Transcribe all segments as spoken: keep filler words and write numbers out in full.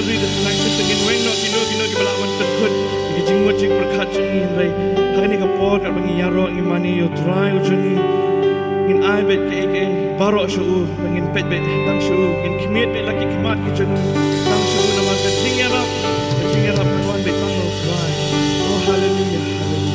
Re the selection, te ngin weng noh kino kino kiba lah ban pynthut ïa ka jingmut jingpyrkhat jong ngi, hynrei ha kane ka por katba ngi ïaroh ngi mane ïa U Trai U jong ngi. Ngin ai beit kaei kaei baroh sha U, ba ngin peit beit tang sha U, ngin khmied beit la ki khmat ki jong ngi tang sha U, namar ka jingïarap, ka jingïarap kan wan beit tang na U Trai. Oh, haleluya, haleluya.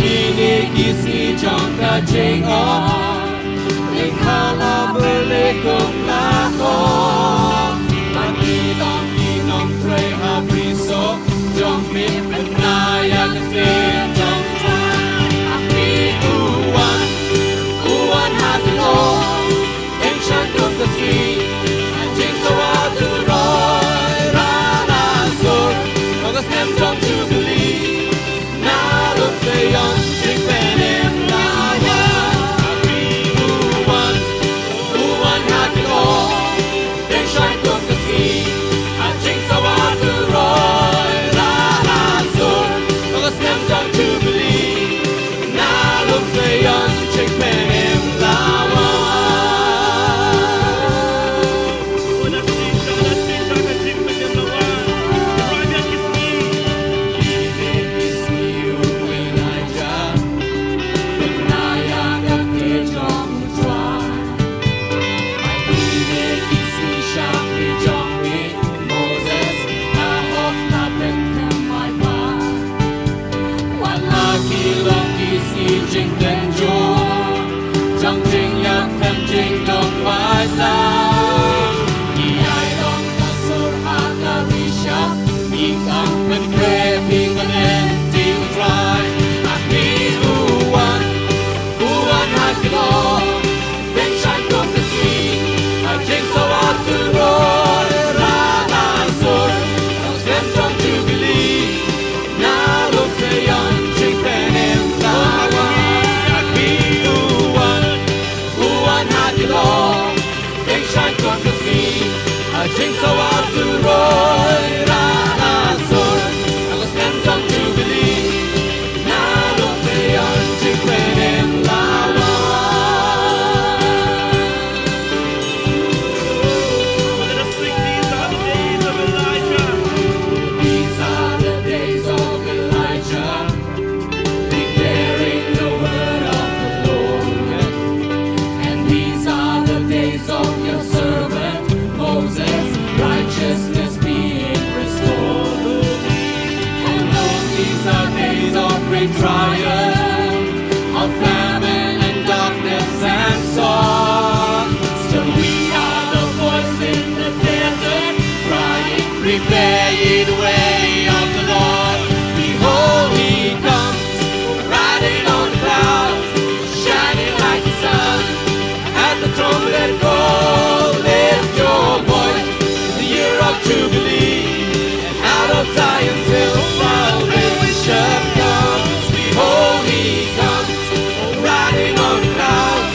Kine ki sngi jong ka jingong, ïa ka la byrlei kum la ko. Bad ngi long ki nongtrei ha bri soh jong Myntna ïa ka ktien jong U Trai. Hynrei U wan, U wan ha ki lok. Teng shai kum ka sngi, ha jingsawa Turoi Ranasor, ha ka snem jong Jubili, na Lum Seion, jingpynim la wan. Hynrei U wan, U wan ha ki lok. Teng shai kum ka sngi, ha jingsawa Turoi Ranasor, ha ka snem jong Jubili, na Lum Seion jingpynim la wan. Kine ki sngi, Elijah, pynaya ka ktien jong U Trai. Kine ki sngi shakri jong ngi, Moses, ka hok na pynkham mai ba. Wat la ki long ki sngi jingtynjuh, jong jingïap them jingdon wai tlang. Ngi ai long ka sur ha ka rishap, ngi tang pynkhreh phi ka lynti U Trai. Hynrei U wan, U wan ha ki lok. Teng shai kum ka sngi, ha jingsawa Turoi Ranasor, ha ka snem jong Jubili, na Lum Seion jingpynim la wan. Hynrei U wan, U wan ha ki lok. Teng shai kum ka sngi, ha jingsawa Turoi Ranasor, ha ka snem jong Jubili, na Lum Seion jingpynim la wan. Let us sing, These are the days of Elijah. These are the days of Elijah, declaring the word of the Lord. And these are the days of your servant Moses, righteousness being restored. And Lord, these are days of great trial, of famine and darkness and sorrow. Still we are the voice in the desert, crying, "Prepare ye the way of the Lord. Behold, he comes, riding on the clouds, shining like the sun." At the trumpet call, lift your voice. It's the year of Jubilee, and out of Zion's hill salvation comes. Behold, he comes, riding on the clouds,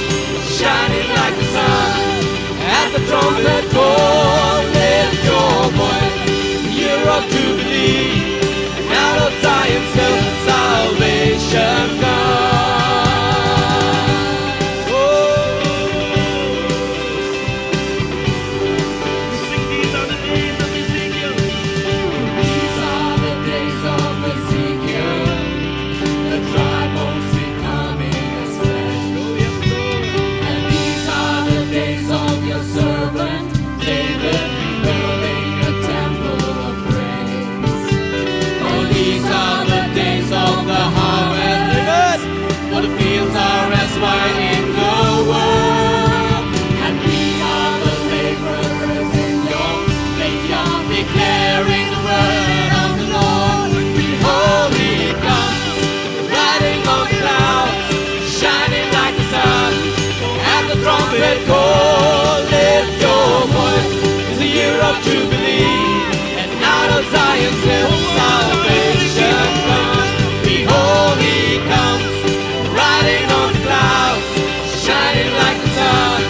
Declaring the word of the Lord. Behold, he comes, riding on the clouds, shining like the sun. At the trumpet call, lift your voice. It's a year of jubilee, and out of Zion's hill salvation comes. Behold, he comes, riding on the clouds, shining like the sun.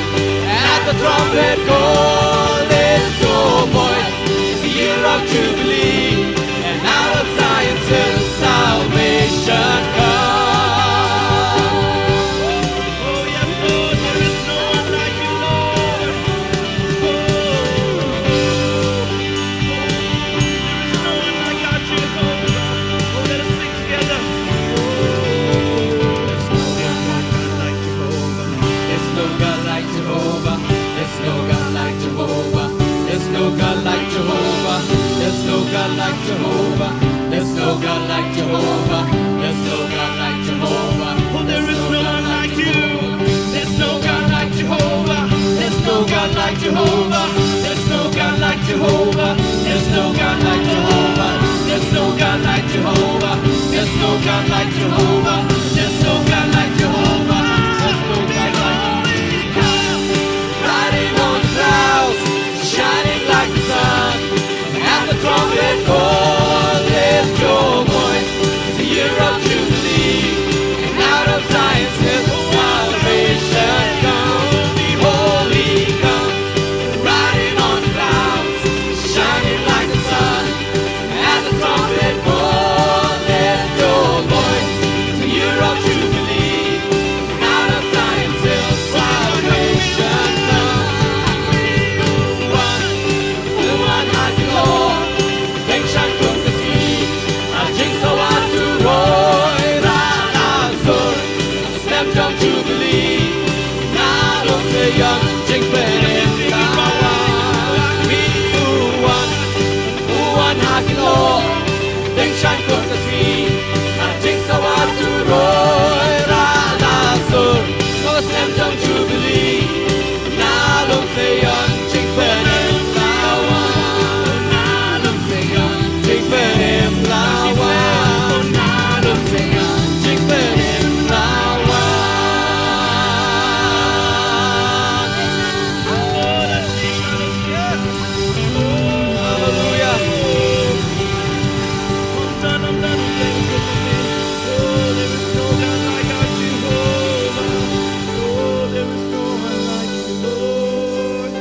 At the trumpet call, lift your voice. It's a year of jubilee, and out of Zion's hill salvation comes. Oh, yes, Lord, there is no one like you, Lord. Oh, there is no one like our Jehovah. Oh, let us sing together. Oh, there's no God like Jehovah. There's no God like Jehovah. There's no God like Jehovah. There's no God like Jehovah. There's no God like Jehovah. There's no God like Jehovah. There's no God like Jehovah. Oh, there is no one like you. There's no God like Jehovah. There's no God like Jehovah. There's no God like Jehovah. There's no God like Jehovah. There's no God like Jehovah. There's no God like Jehovah. There's no God like Jehovah. There's no God like Jehovah. Riding on clouds, shining like the sun. At the trumpet call, lift your voice. It's a year of jubilee, and out of Zion's hill salvation comes. Behold, he comes, riding on clouds, shining like the sun. At the trumpet call, lift your voice. It's a year of jubilee, and out of Zion's hill salvation comes. Wan, wan ha ki lor, teng shang kum ka sngi, ha jingsawa tu roi ra la sur, ha ka snem jong Jubilee, na long Zion jingpynim la wan. Mi u wan, u wan ha ki lor, teng shang kum ka sngi, ha jingsawa tu roi ra la sur, ha ka snem jong Jubilee. Na long Zion jingpynim la wan. Na long Zion jingpynim la wan. Na long Zion jingpynim la wan. Hallelujah. Oh, there is no God like our Jehovah. Oh, there is no one like you, Lord.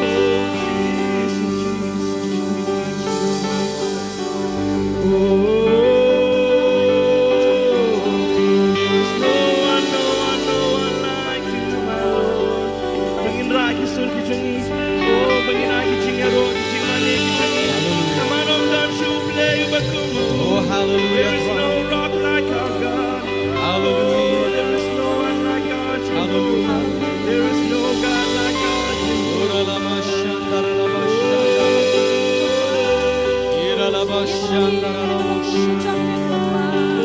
Oh, Jesus, Jesus, Jesus. Oh, there is no one, no one, no one like you, my Lord. Ba ngin rah ki sur ki jong ngi. Oh, ba ngin ai ki jingïaroh, ki jingmane ki jong ngi. Namar ym don shuh U Blei uba kum u. Oh, hallelujah. There is no rock like our God. Hallelujah. Oh, there is no one like our Jehovah. Hallelujah. There is no God like our Jehovah. Ora la mashanda, la mashanda. Ira la mashanda, la mashanda.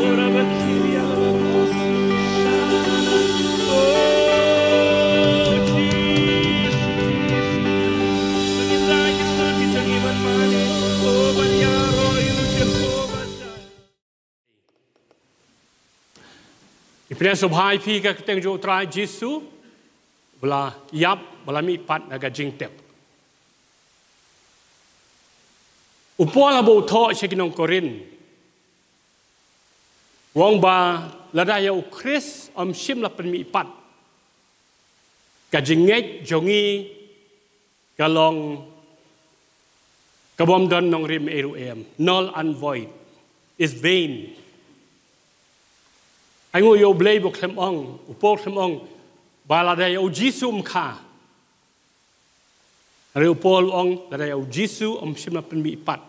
Ora bakiria la mashanda. Oh, Jesus, Jesus, Jesus. Ngin rah ki sur ki jong ngi ban mane. Oh, ban ïaroh ïa u Jehovah Jireh. Ngi pdiang sngewbha ïa phi ha ka kyrteng jong U Trai Jisu, ba la ïap, ba la mihpat na ka jingtep. U Paul haba u thoh sha ki nong Korinth, u ong ba lada ïa U Khrist ym shym la pynmihpat, ka jingngeit jong ngi ka long ka bym don nongrim ei ruh em, null and void, is vain. Ainguh ïa U Blei ba u khlem ong, U Paul khlem ong ba lada ïa U Jisu ym kha. Hynrei U Paul u ong lada ïa U Jisu ym shym la pynmihpat.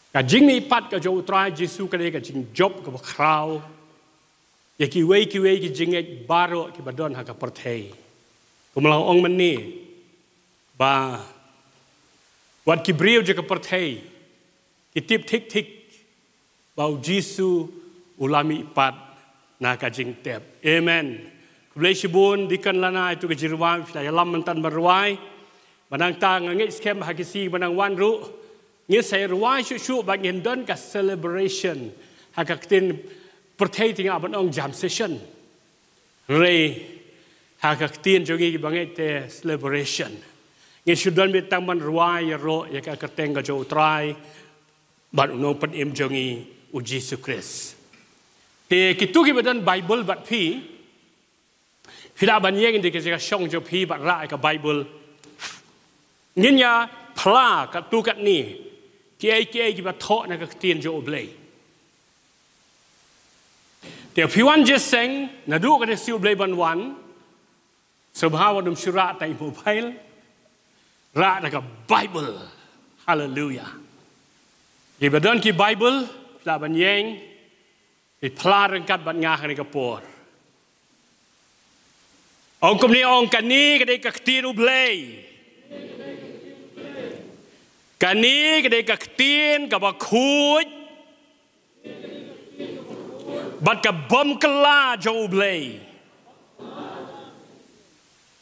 Ka jingmihpat ka jong U Trai Jisu ka dei ka jingjop kaba khraw ïa kiwei kiwei ki jingngeit baroh kiba don ha ka pyrthei. Kumba la ong mynne ba wat ki briew jong ka pyrthei ki tip thik thik ba U Jisu u la mihpat na ka jingtep. Amen. Khublei shibun Deacon Lana ïa tu ka jingrwai, phi la ïalam mynta ban rwai. Ba nangta nga ngeit skhem ha ki sngi ba nang wan ruh ngin sa rwai shuh shuh ba ngin don ka celebration. Ha ka ktien pyrthei te nga ban ong jam session. Hynrei ha ka ktien jong ngi ba ngeit te celebration. Ngin shu don beit tang ban rwai ïaroh ïa ka kyrteng ka jong U Trai bad U Nongpynim jong ngi U Jisu Khrist. Te kito kiba don Bible bad phi, phi lah ban ïeng da ka jaka shong jong phi bad rah ïa ka Bible. Ngin ïa phla katto katne kiei kiei kiba thoh na ka ktien jong U Blei. Te phi wan jingïaseng naduh ka sngi U Blei ban wan. Sngewbha wat ym shu rah da i mobile, rah da ka Bible. Haleluia. Kiba don ki Bible, phi lah ban ïeng, phi phla ryngkat bad nga ha kane ka por. Ong kumne, ong, kane ka dei ka ktien U Blei. Kane ka dei ka ktien kaba khuid bad ka bym kylla jong U Blei.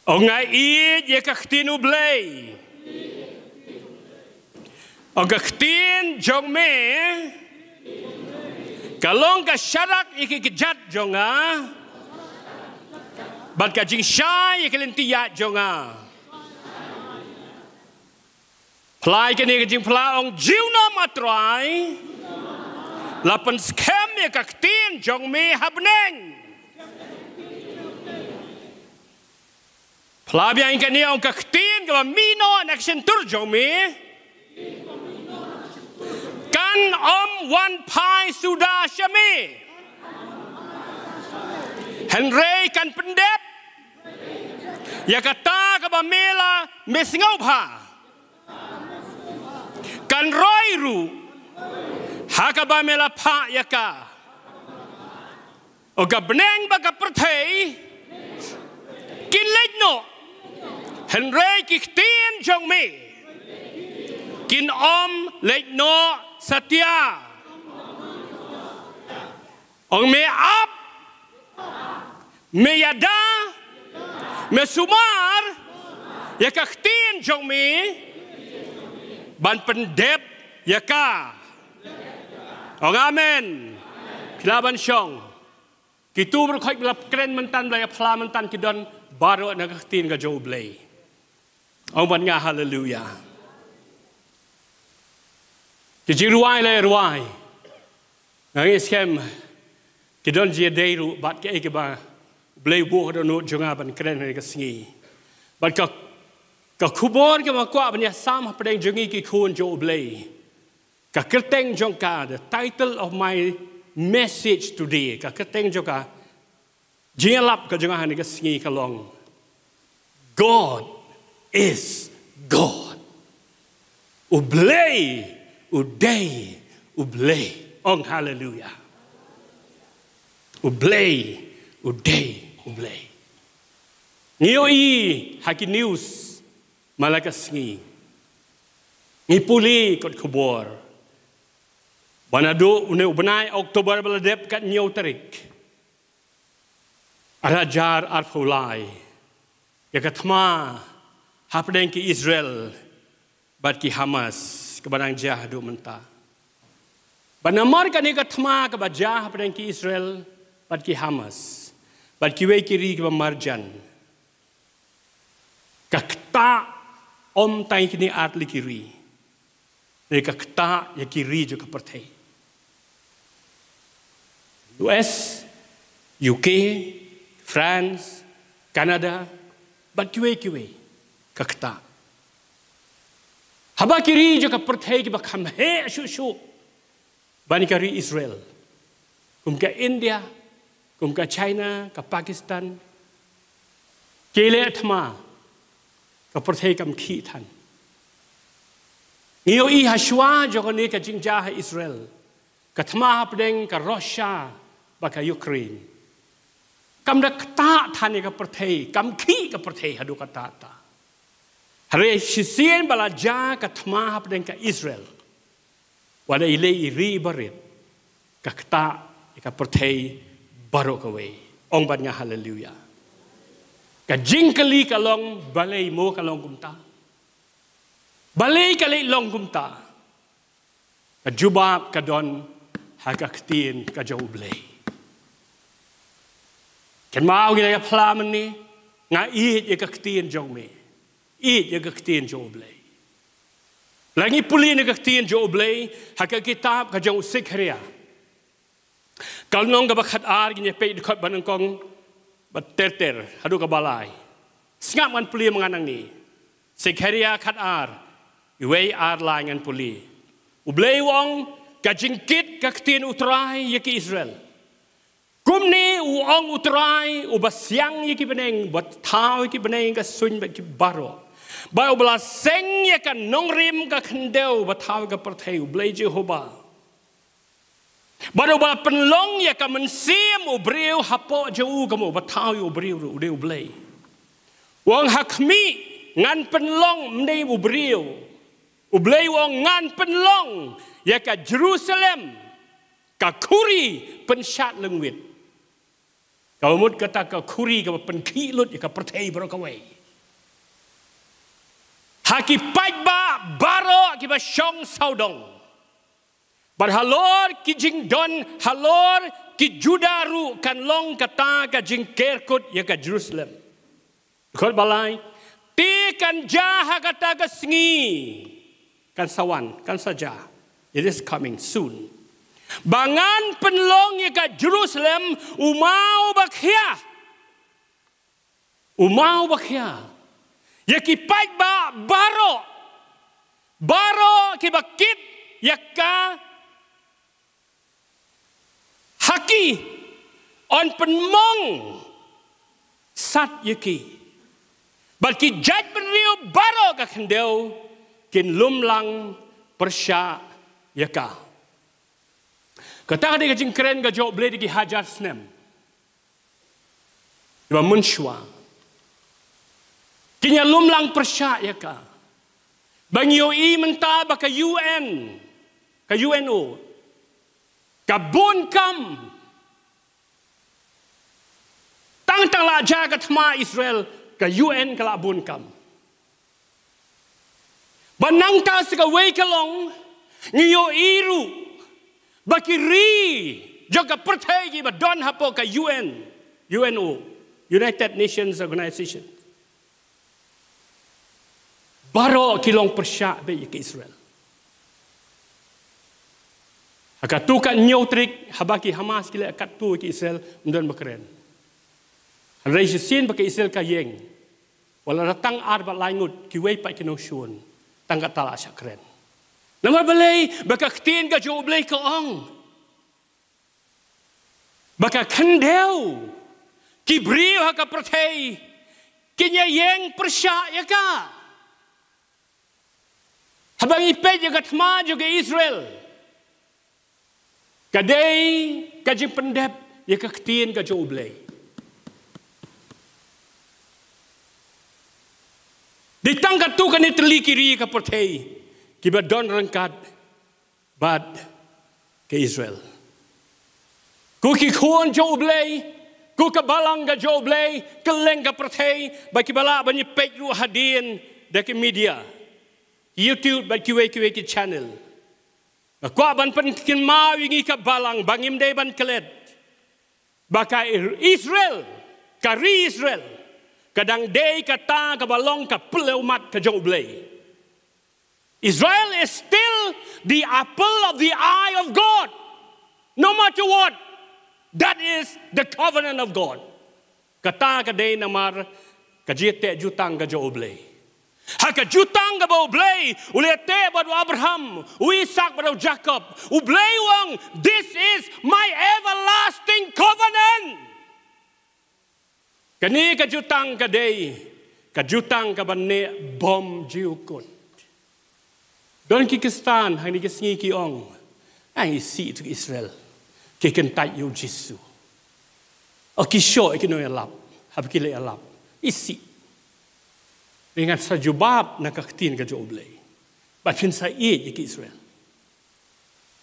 Ong, nga ïeit ïa ka ktien U Blei. Ong, ka ktien jong me ka long ka sharak ïa ki kjat jong nga bad ka jingshai ïa ki lynti ïaid jong nga. Phla ïa kane ka jingphla, ong, junom, A Trai, la pynskhem ïa ka ktien jong me ha bneng. Phla biang ïa kane, ong, ka ktien kaba mih noh na ka shyntur jong me kan ym wan phai suda sha me, hynrei kan pyndep ïa kata kaba me la me sngewbha. Kan roi ruh ha kaba me la phah ïa ka. Ong, ka bneng bad ka pyrthei kin leit noh, hynrei ki ktien jong me kin ym leit noh satia. Ong, me ap, me ïada, me sumar ïa ka ktien jong me ban pyndep ïa ka. Ong amen. Phi lah ban shong. Kito baroh khoit ba la kren mynta, ba la ïa phla mynta, ki don baroh na ka ktien ka jong U Blei. Ong bad nga haleluia. Ki jingrwai la rwai. Nga ngeit skhem ki don jingïadei ruh bad kaei kaba U Blei u buh ha dohnud jong nga ban kren ha kane ka sngi. Bad ka, ka khubor kaba nga kwah ban ïasam hapdeng jong ngi ki khun jong U Blei, ka kyrteng jong ka, the title of my message today, ka kyrteng jong ka, jingïalap ka jong nga ha kane ka sngi ka long, God is God. U Blei u dei U Blei. Ong haleluia. U Blei u dei U Blei. Ngi ïohi ha ki news man la ka sngi, ngi pule kot khubor ba naduh une u bnai October ba la dep, ka hynñiew tarik, ar hajar arphew lai, ïa ka thma hapdeng ki Israel bad ki Hamas kaba dang jia haduh mynta. Bad namar kane ka thma kaba jia hapdeng ki Israel bad ki Hamas bad kiwei ki ri kiba marjan, ka ktah ym tang ïa kine ar tylli ki ri, hynrei ka ktah ïa ki ri jong ka pyrthei. U S, U K, France, Canada bad kiwei kiwei, ka ktah. Haba ki ri jong ka pyrthei kiba kham heh shuh shuh ban ïa ka ri Israel, kum ka India, kum ka China, ka Pakistan, ki leh thma, ka pyrthei kam khih than. Ngi ïohi hashwa jong kane ka jingjia ha Israel, ka thma hapdeng ka Russia bad ka Ukraine, kam da ktah than ïa ka pyrthei, kam khih ka pyrthei haduh katta katta. Hynrei shisien ba la jia ka thma hapdeng ka Israel, wat la i lei i ri i barit, ka ktah ïa ka pyrthei baroh kawei. Ong bad nga haleluia. Ka jingkylli ka long, balei mo ka long kumta? Balei ka leit long kumta? Ka jubab ka don ha ka ktien ka jong U Blei. Kynmaw, ngi la ïaphla mynne, nga ïeit ïa ka ktien jong me. Ïeit ïa ka ktien jong U Blei. Lada ngi pule na ka ktien jong U Blei ha ka kitab ka jong u Sekharia, ka lynnong kaba khatar, ngin ïa peit dkhot ba nyngkong bad ter ter haduh kaba lai. Sngap, ngan pule ma nga nangne. Sekharia khatar, wei ar lai, ngan pule. U Blei u ong, ka jingkit ka ktien U Trai ïa ki Israel. Kumne u ong U Trai, uba siang ïa ki bneng, uba thaw ïa ki bneng ka suiñ bad ki baroh, bad uba la seng ïa ka nongrim ka khyndew, uba thaw ïa ka pyrthei, U Blei Jehobah. Bad uba la pynlong ïa ka mynsiem u briew hapoh jong u, kum uba thaw ïa u briew ruh, u dei U Blei. U ong, ha khmih ngan pynlong, ym dei u briew. U Blei u ong, ngan pynlong ïa ka Jerusalem ka khuri pynshad lyngwit. Kaba mut kata ka khuri kaba pynkhih lut ïa ka pyrthei baroh kawei. Ha ki paidbah baroh kiba shong sawdong, bad halor ki jingdon, halor ki Judah ruh, kan long kata ka jingker kut ïa ka Jerusalem. Dkhot ba lai, te kan jia ha kata ka sngi, kan sa wan, kan sa jia. It is coming soon. Ba ngan pynlong ïa ka Jerusalem u maw ba khia. U maw ba khia ïa ki paidbah baroh, baroh kiba kit ïa ka. Ha ki yn pynmong sat ïa ki. Bad ki jaitbynriew baroh ka khyndew kin lum lang pyrshah ïa ka. Kata ka dei ka jingkren ka jong U Blei da ki hajar snem. Ba mynshuwa kin ïa lum lang pyrshah ïa ka. Ba ngi ïohi mynta ba ka U N, ka U N O, ka bun kam. Tang tang la jia ka thma Israel, ka U N ka la bun kam. Ba nangta sa kawei ka long, ngi ïohi ruh ba ki ri jong ka pyrthei kiba don hapoh ka U N, U N O, United Nations Organization, baroh ki long pyrshah beit ïa ka Israel. Ha katto katne tarik, haba ki Hamas ki leh katto ïa ka Israel, ym don ba kren. Hynrei shisien ba ka Israel ka ïeng, wat la tang ar bad lai ngut, kiwei pat ki nongshun, tang katta la shah kren. Namar balei? Ba ka ktien ka jong U Blei ka ong ba ka khyndew, ki briew ha ka pyrthei, kin ïa ïeng pyrshah ïa ka. Haba ngi peit ïa ka thma jong ka Israel, ka dei ka jingpyndep ïa ka ktien ka jong U Blei. Dei tang katto katne tylli ki ri ka pyrthei kiba don ryngkat bad ka Israel. Ko ki khun jong U Blei, ko ka balang ka jong U Blei kylleng ka pyrthei, bad kiba lah ban ïa peit ruh hadien da ki media, YouTube bad kiwei kiwei ki channel. Nga kwah ban pynkynmaw ïa ngi ka balang ba ngim dei ban klet ba ka Israel, ka ri Israel, ka dang dei kata kaba long ka pynlong mat ka jong U Blei. Israel is still the apple of the eye of God. No matter what, that is the covenant of God. Kata ka dei namar ka jingteh jutang ka jong U Blei. Ha ka jutang kaba U Blei u la teh bad u Abraham, u Isak bad u Jakob, U Blei u ong, "This is my everlasting covenant." Kane ka jutang ka dei ka jutang kaba neh bymjukut. Don ki Khristan hangne ki sngi ki ong, "Ai, isih ïa ki Israel, ki kyntait ïa U Jisu. O, ki shoh ïa ki nongïalap haba ki leh ïalap. Isih." Ngan sa jubab na ka ktien ka jong U Blei, bad phin sa ïeit ïa ki Israel.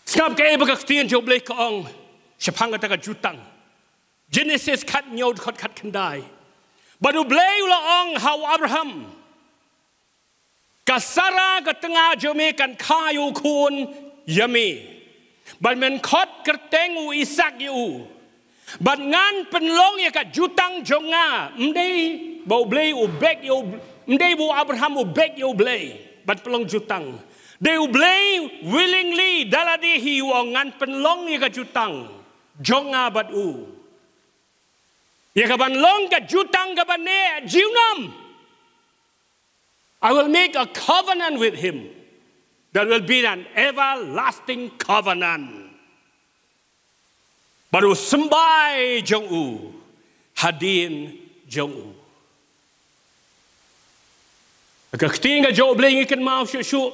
Sngap kaei ba ka ktien jong U Blei ka ong shaphang kata ka jutang. Genesis khathynñiew dkhot khatkhyndai. Bad U Blei u la ong ha u Abraham, Ka Sara ka tnga jong me kan kha ïa u khun ïa me. Bad men khot kyrteng u Isaak ïa u. Bad ngan pynlong ïa ka jutang jong nga. Ym dei ba u Blei u bek ïa u, ym dei ba u Abraham u bek ïa u Blei ban pynlong jutang. Dei u Blei willingly, da lade hi u ong ngan pynlong ïa ka jutang jong nga bad u. Ïa ka ban long ka jutang kaba neh junom. I will make a covenant with him that will be an everlasting covenant. Bad u symbai jong u hadien jong u. Ka ktien ka jong u Blei ngi kynmaw shuh shuh.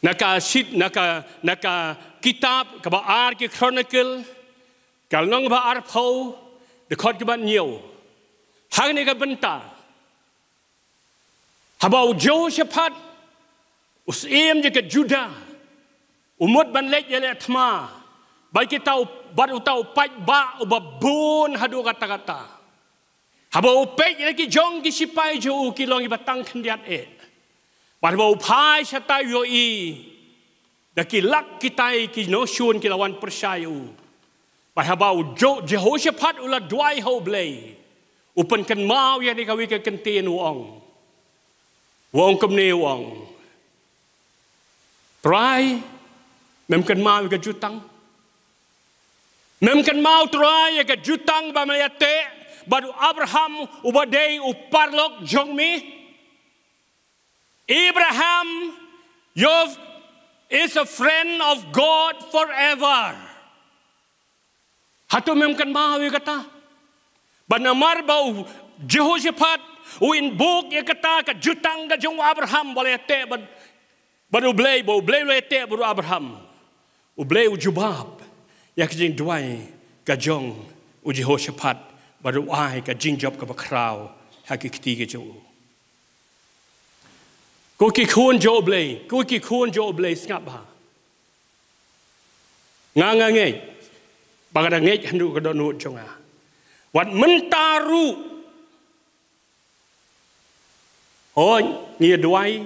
Na ka sheet, na ka, na ka kitab kaba ar ki Chronicle, ka lynnong ba arphew, dkhot kaba hynñiew. Hangne ka bynta. Haba u Jehoshaphat, u syiem jong ka Juda, u mut ban leit ïaleh thma bad kita u, bad uta u paidbah uba bun haduh katta katta. Haba u peit ïa ki jong ki sipai jong u ki long kiba tang khyndiat eh. Bad haba u phai shatai u ïohi da ki lak kitai ki nongshun ki la wan pyrshah ïa u. Bad haba u Jo-, Jehoshaphat u la duwai ha u Blei, u pynkynmaw ïa kane kawei ka kyntien u ong. U ong kumne u ong. Trai, mem kynmaw ïa ka jutang. Mem kynmaw Trai ïa ka jutang ba me la teh bad u Abraham uba dei u paralok jong me. Abraham, you is a friend of God forever. Hato mem kynmaw ïa kata? Bad namar ba u Jehoshaphat u invoke ïa kata ka jutang ka jong u Abraham ba la ïateh bad, bad u Blei, ba u Blei u la ïateh bad u Abraham. U Blei u jubab ïa ka jingduwai ka jong u Jehoshaphat bad u ai ka jingjop kaba khraw ha ki kti ka jong u. Ko ki khun jong u Blei, ko ki khun jong u Blei, sngap bha. Nga nga ngeit ba ka dang ngeit haduh ka dohnud jong nga. Wat mynta ruh, hooid ngi ïa duwai,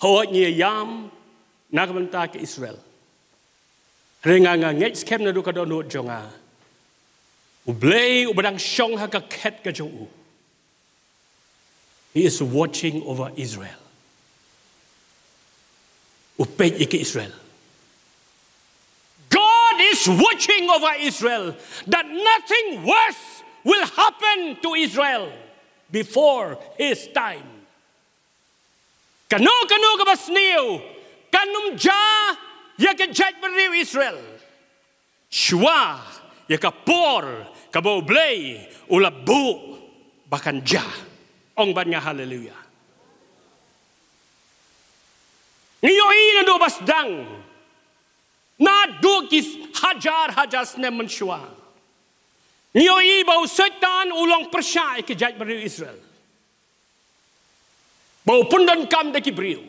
hooid ngi ïa ïam na ka bynta ka Israel. Hynrei nga nga ngeit skhem naduh ka dohnud jong nga, u Blei uba dang shong ha ka khet ka jong u, he is watching over Israel. U peit ïa ka Israel. God is watching over Israel, that nothing worse will happen to Israel before his time. Kano kano kaba sniew kan ym jia ïa ka jaitbynriew Israel shuwa ïa ka por kaba u Blei u la buh ba kan jia. Ong bad nga haleluya. Ngi ïohi naduh ba sdang, naduh ki hajar hajar snem mynshuwa, ngi ïohi ba u Soitan u long pyrshah ïa ka jaitbynriew Israel. Ba u pyndonkam da ki briew.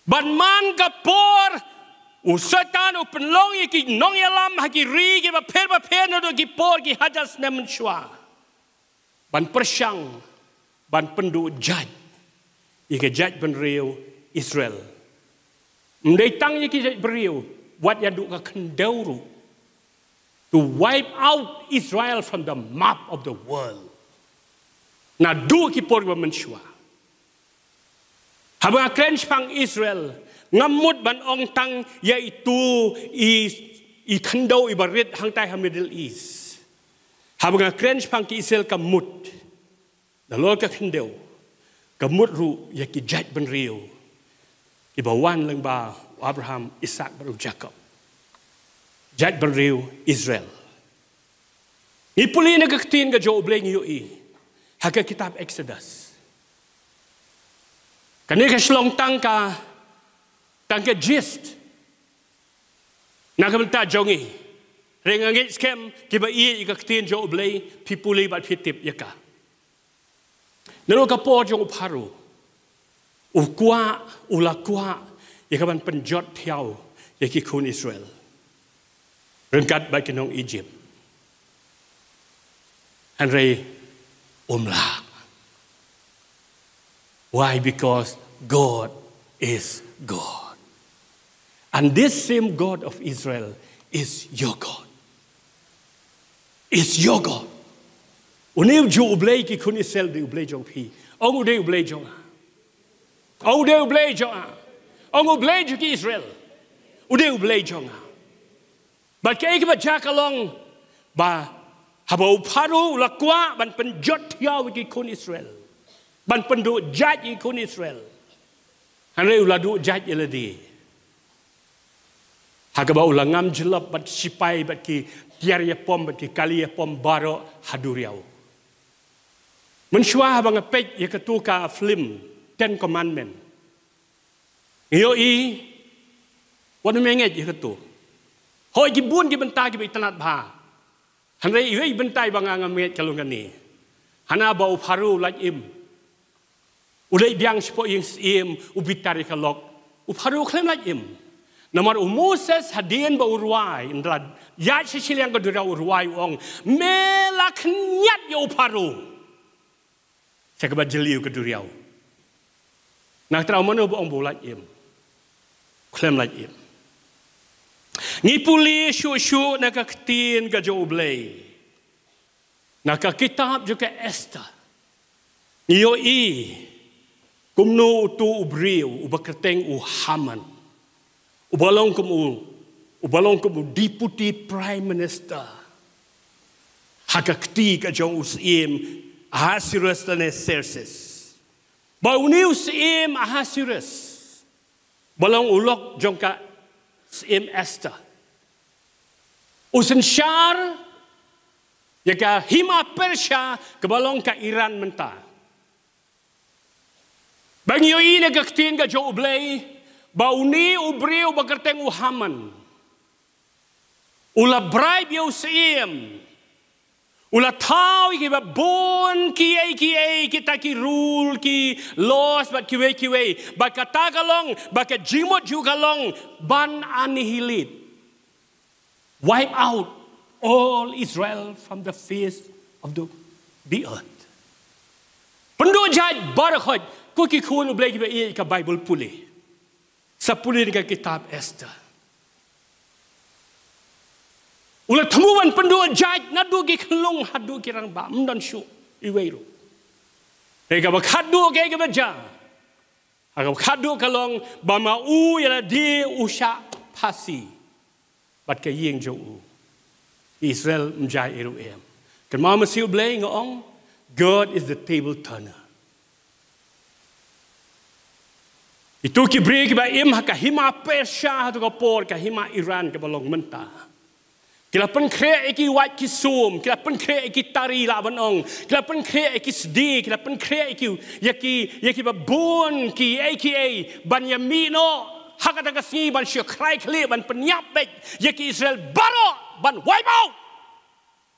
Bad man ka por u Soitan u pynlong ïa ki nongïalam ha ki ri kiba pher ba pher naduh ki por ki hajar snem mynshuwa ban pyrshang, ban pynduh jait ïa ka jaitbynriew Israel. Ym dei tang ïa ka jaitbynriew, wat ïa duh ka khyndew ruh. To wipe out Israel from the map of the world. Naduh ki por ba mynshuwa. Haba nga kren shaphang Israel, ngam mut ban ong tang ïa itu i, i khyndew iba rit hangtai ha Middle East. Haba nga kren shaphang ki Israel ka mut. Nalor ka khyndew, ka mut ruh ïa ki jaitbynriew kiba wan lyngba u Abraham, Isaak bad u Jakob. Jaitbynriew Israel. Ngi pule na ka ktien ka jong u Blei ngi ïohi ha ka kitab Exodus. Kane ka shlong tang ka, tang ka gist na ka bynta jong ngi. Hynrei nga ngeit skhem kiba ïeit ïa ka ktien jong u Blei phi pule bad phi tip ïa ka. Naduh ka por jong u Pharaoh u kwah, u la kwah ïa ka ban pynjot thiaw ïa ki khun Israel ryngkat bad ki nong Egypt. Hynrei um lah. Why? Because God is God. And this same God of Israel is your God. Is your God. Une u ju U Blei ki khun Israel, u dei U Blei jong phi. Ong u dei U Blei jong nga. Ong u dei U Blei jong nga. Ong u Blei jong ki Israel. U dei U Blei jong nga. Bad kaei kaba jia ka long ba haba u Pharaoh u la kwah ban pynjot thiaw ïa ki khun Israel, ban pynduh jait ïa ki khun Israel, hynrei u la duh jait ïa lade. Ha kaba u la ngam jyllop bad sipai bad ki tiar ïapom bad ki kali ïapom baroh ha duriaw. Mynshuwa haba nga peit ïa katu ka film Ten Commandment, ngi ïohi wat ym ngeit ïa katu. Hooid, ki bun ki bynta kiba itynnad bha. Hynrei iwei i bynta iba nga ngam ngeit ka long kane. Hana ba u Pharaoh u lait im. U leit biang shapoh ïing syiem, u bitar ïa ka lok. U Pharaoh u khlem lait im. Namar u Moses hadien ba u rwai, ynda la ïaid sha shiliang ka duriaw u rwai u ong, me la khñiat ïa u Pharaoh sha kaba jylliew ka duriaw. Na kata mano ba ong ba u lait im? Khlem lait im. Ngi pule shuh shuh na ka ktien ka jong U Blei, na ka kitab jong ka Esther, ngi ïohi kumno utu u briew uba kyrteng u Haman, uba long kum u, uba long kum u Deputy Prime Minister ha ka kti ka jong u syiem Ahasuerus lane Xerxes. Ba une u syiem Ahasuerus, ba long u lok jong ka syiem Esther, u synshar ïa ka hima Persia kaba long ka Iran mynta. Ba ngi ïohi na ka ktien ka jong U Blei ba une u briew ba kyrteng u Haman u la bribe ïa u syiem, u la thaw ïa kiba bun kiei kiei, kita ki rule, ki laws bad kiwei kiwei. Ba kata ka long, ba ka jingmut jong u ka long ban annihilate, wipe out all Israel from the face of the, the earth. Pynduh jait baroh khoit. Ko ki khun U Blei kiba ïeit ka Baibl, pule, sa pule na ka kitab Esther. U la thmu ban pynduh jait naduh ki khyllung haduh ki rangbah, ym don shuh iwei ruh. Kaei kaba khatduh, kaei kaba jia? Ha kaba khatduh ka long ba ma u ïa lade u shah phasi bad ka ïing jong u. Israel ym jia ei ruh em. Kynmaw, ma shu U Blei nga ong, God is the table turner. Itu ki briew kiba im ha ka hima Persia, ha tu ka por ka hima Iran kaba long mynta, ki la pynkhreh ïa ki wait ki sum, ki la pynkhreh ïa ki tari, lah ban ong, ki la pynkhreh ïa ki sdi, ki la pynkhreh ïa ki, ïa ki, ïa kiba bun kiei kiei ban ïa mih noh ha kata ka sngi, ban shakri khlieh, ban pynïap beit ïa ki Israel baroh, ban wipe out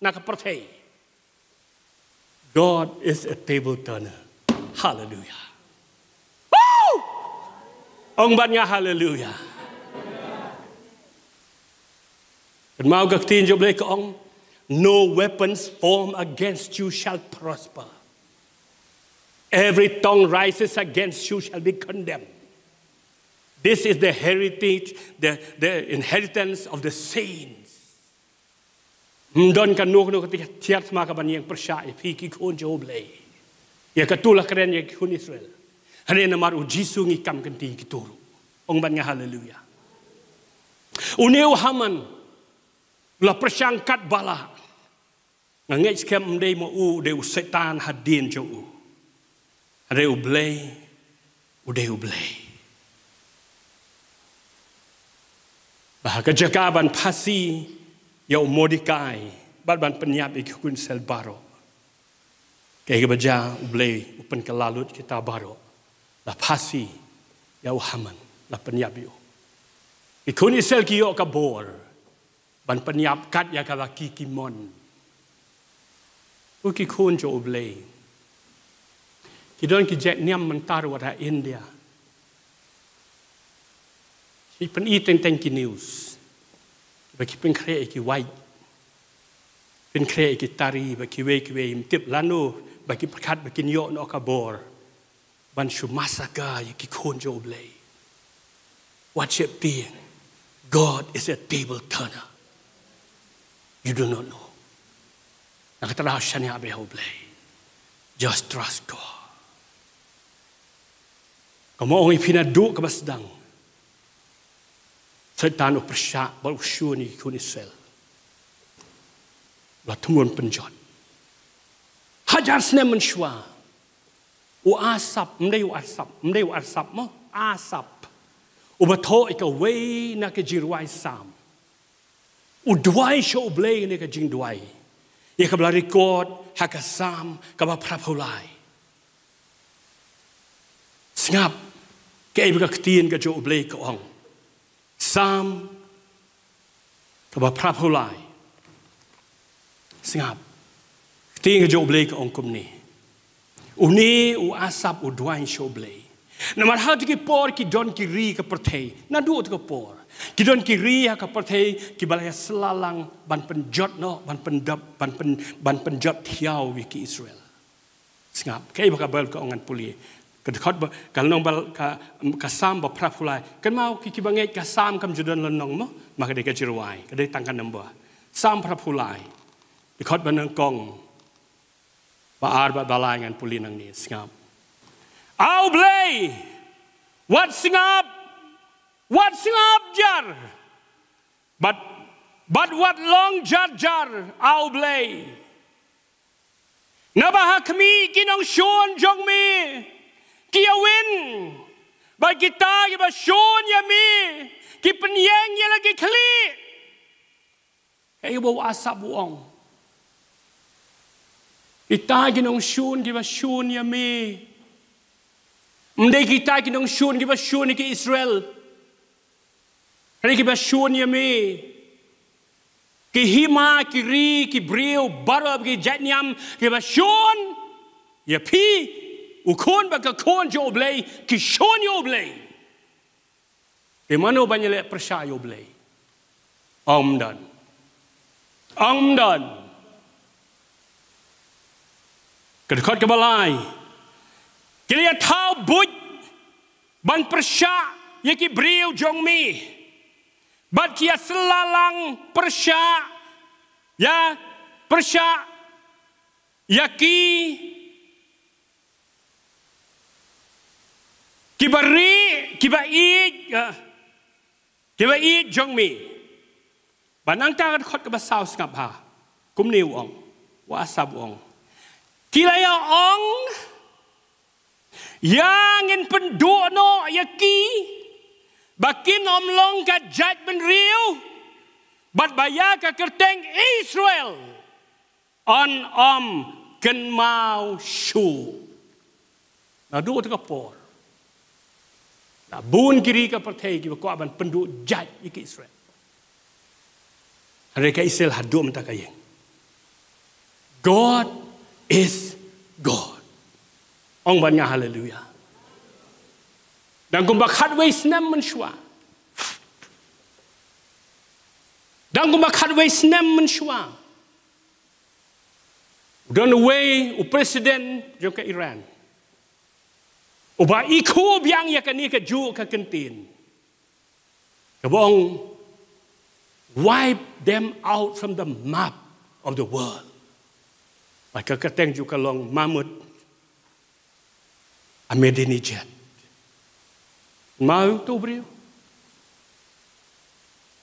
na ka pyrthei. God is a table turner. Hallelujah. Woo! Ong bad nga hallelujah. Kynmaw ka ktien jong U Blei ka ong, "No weapons formed against you shall prosper. Every tongue rises against you shall be condemned. This is the heritage, the, the inheritance of the saints." Ym don kano kano ka tiar thma ka ban ïeng pyrshah ïa phi ki khun jong U Blei. Ïa katu la kren ïa ki khun Israel. Hynrei namar U Jisu ngi kam kynti ïa kitu ruh. Ong bad nga haleluya. Une u Haman u la pyrshang kat ba lah. Nga ngeit skhem ym dei ma u, u dei u Soitan hadien jong u. Hynrei U Blei, u dei U Blei. Ba ha ka jaka ban phasi ïa u Mordekai bad ban pynïap ïa ki khun Israel baroh, kaei kaba jia, U Blei u pynkylla lut kita baroh. La phasi ïa u Haman, la pynïap ïa u. Ki khun Israel ki ïoh ka bor ban pynïap kat ïa kaba ki, ki mon. Ko ki khun jong U Blei, ki don ki jait niam mynta ruh wat ha India. Ki pyni teng teng ki news ba ki pynkhreh ïa ki wait, pynkhreh ïa ki tari, ba kiwei kiwei, ym tip lano ba ki pyrkhat ba kin ïoh noh ka bor. ban shu massacre ïa ki khun jong U Blei. Wat sheptieng. God is a table turner. You do not know. Na kata daw shaniah bha ïa U Blei. Just trust God. Kumba ong ïa phi naduh kaba sdang, Soitan u pyrshah bad u shun ïa ki khun Israel. La thmu ban pynjot. Hajar snem mynshuwa, u Asaph, ym dei u Asaph, ym dei u Asaph mo, Asaph, uba thoh ïa kawei na ki jingrwai Salm, u duwai sha U Blei ne ka jingduwai ïa kaba la record ha ka Salm kaba phra phew lai. Sngap, kaei ba ka ktien ka jong U Blei ka ong. Salm kaba phra phew lai. Sngap, ktien ka jong U Blei ka ong kumne. Une u Asaph u duwai sha U Blei. Namar ha kito ki por ki don ki ri ka pyrthei. Naduh kito ki por ki don ki ri ha ka pyrthei kiba la ïasylla lang ban pynjot noh, ban pyndap, ban pyn, ban pynjot thiaw ïa ki Israel. Sngap, kaei ba ka Baibl ka ong ngan pule. Ka dkhot ba, ka lynnong ba, ka, ka Salm ba phra phew lai. Kynmaw ki, kiba ngeit ka Salm kam ju don lynnong mo, ma ka dei ka jingrwai, ka dei tang ka number. Salm phra phew lai. Dkhot ba nyngkong, ba ar bad ba lai ngan pule nangne, sngap. A U Blei, wat sngap, wat sngap jar. Bad, bad wat long jar jar, A U Blei. Naba ha khmih ki nongshun jong me ki ïawin, bad kita kiba shun ïa me ki pynïeng ïa la ki khlieh. Kaei ba u Asaph u ong? Kita ki nongshun kiba shun ïa me. Ym dei kita ki nongshun kiba shun ïa ki Israel. Hynrei kiba shun ïa me. Ki hima, ki ri, ki briew baroh, ki jait niam, kiba shun ïa phi, u khun bad ka khun jong U Blei, ki shun ïa U Blei. Te mano ban ïaleh pyrshah ïa U Blei? Ym don. Ym don. Ka dkhot kaba lai. Ki la ïathaw buit ban pyrshah ïa ki briew jong me. Bad ki ïasylla lang pyrshah, ïa, pyrshah ïa ki, kiba rieh, kiba ïeit, ïa, kiba ïeit jong me. Bad nangta ka dkhot kaba saw, sngap bha. Kumne u ong, u Asaph u ong. Ki la ïa ong, ïa ngin pynduh noh ïa ki ba kin ym long ka jaitbynriew, bad ba ïa ka kyrteng Israel yn ym kynmaw shuh. Naduh kata ka por, la bun ki ri ka pyrthei kiba kwah ban pynduh jait ïa ki Israel. Hynrei ka Israel haduh mynta ka ïeng. God is God. Ong bad nga haleluya. Dang kumba khatwei snem mynshuwa. Dang kumba khatwei snem mynshuwa. U don uwei u president jong ka Iran, uba i khubiang ïa kane kajuh ka kyntien. Kaba ong, wipe them out from the map of the world. Bad ka kyrteng jong u ka long Mahmoud Ahmadinejad. Mo uto u briew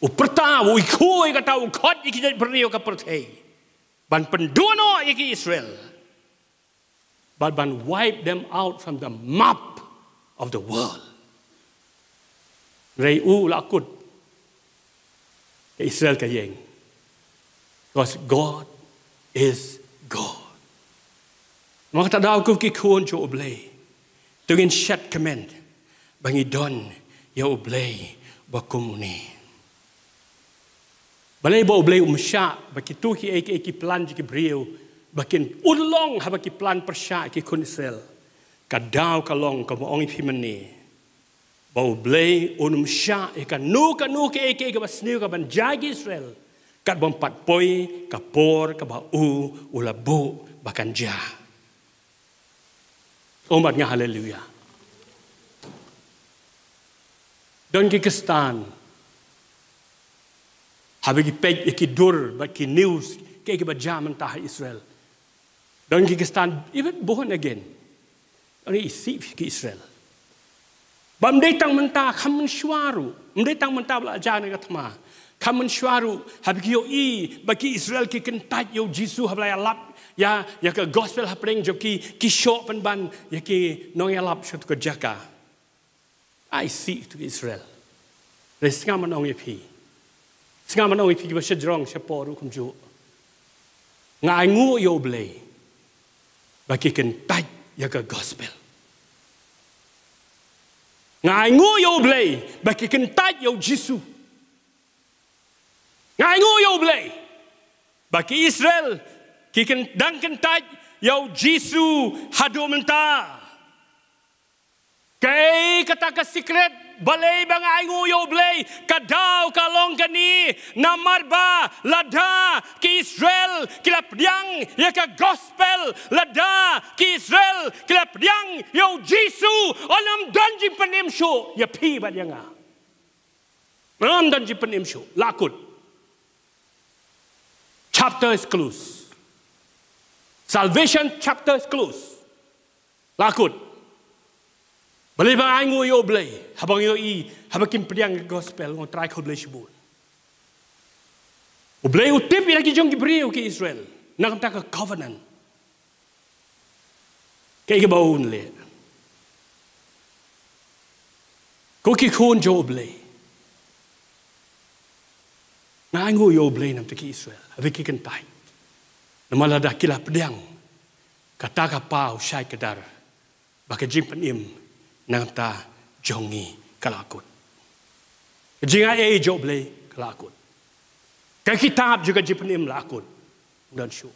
u pyrta, u i khuid kata, u khot ïa ki jaitbynriew ka pyrthei ban pynduh noh ïa ki Israel. Bad ban wipe them out from the map of the world. Hynrei u la kut, ka Israel ka ïeng. Because God is God. Namar kata daw ko ki khun jong U Blei, to ngin shet kmen ba ngi don ïa U Blei ba kum une. Balei ba U Blei um shah ba kito kiei kiei ki plan jong ki briew ba kin urlong haba ki plan pyrshah ïa ki khun Israel? Ka daw ka long kaba ong ïa phi mynne, ba U Blei un um shah ïa kano kano kiei kiei kaba sniew kaban jia ïa ki Israel, kat bym pat poi ka por kaba u u la buh ba kan jia. Ong bad nga haleluya. Don ki Khristan, haba ki peit ïa ki dur bad ki news, kaei kaba jia mynta ha Israel, don ki Khristan, even born again, don isih ki Israel. Bym dei tang mynta, kham mynshuwa ruh. Ym dei tang mynta ba la jia na ka thma. Kham mynshuwa ruh, haba ki ïohi ba ki Israel ki kyntait ïa u Jisu, haba la ïalap ïa, ïa ka gospel hapdeng jong ki, ki shoh pynban ïa ki nongïalap sha katu ka jaka. Ai isih katu ka Israel. Hynrei sngap ngan ong ïa phi. Sngap ngan ong ïa phi kiba shajrong shapoh ruh kumjuh. Nga ainguh ïa U Blei ba ki kyntait ïa ka gospel. Nga ainguh ïa U Blei ba ki kyntait ïa u Jisu. Nga ainguh ïa U Blei ba ki Israel ki kyn-, dang kyntait ïa u Jisu haduh mynta. Kaei kata ka secret? Balei ba nga ainguh ïa U Blei? Ka daw ka long kane, namar ba lada ki Israel ki la pdiang ïa ka gospel, lada ki Israel ki la pdiang ïa u Jisu, yn ym don jingpynim shuh ïa phi bad ïa nga. Ym don jingpynim shuh. La kut. Chapter is closed. Salvation chapter is closed. La kut. Balei ba nga ainguh ïa U Blei? Haba nga ïohi, haba kim pdiang gospel, nga ong Trai, khublei shibun. U Blei u tip ïa la ki jong ki briew ki Israel na ka bynta ka covenant. Kaei kaba un leh? Ko ki khun jong U Blei, nga ainguh ïa U Blei namar ki Israel, haba ki kyntait. Namar lada ki la pdiang kata ka paw shai kdar, ba ka jingpynim na ka bynta jong ngi ka la kut. Ka jingai jong U Blei ka la kut. Ka kitab jong ka jingpynim la kut. Ym don shuh.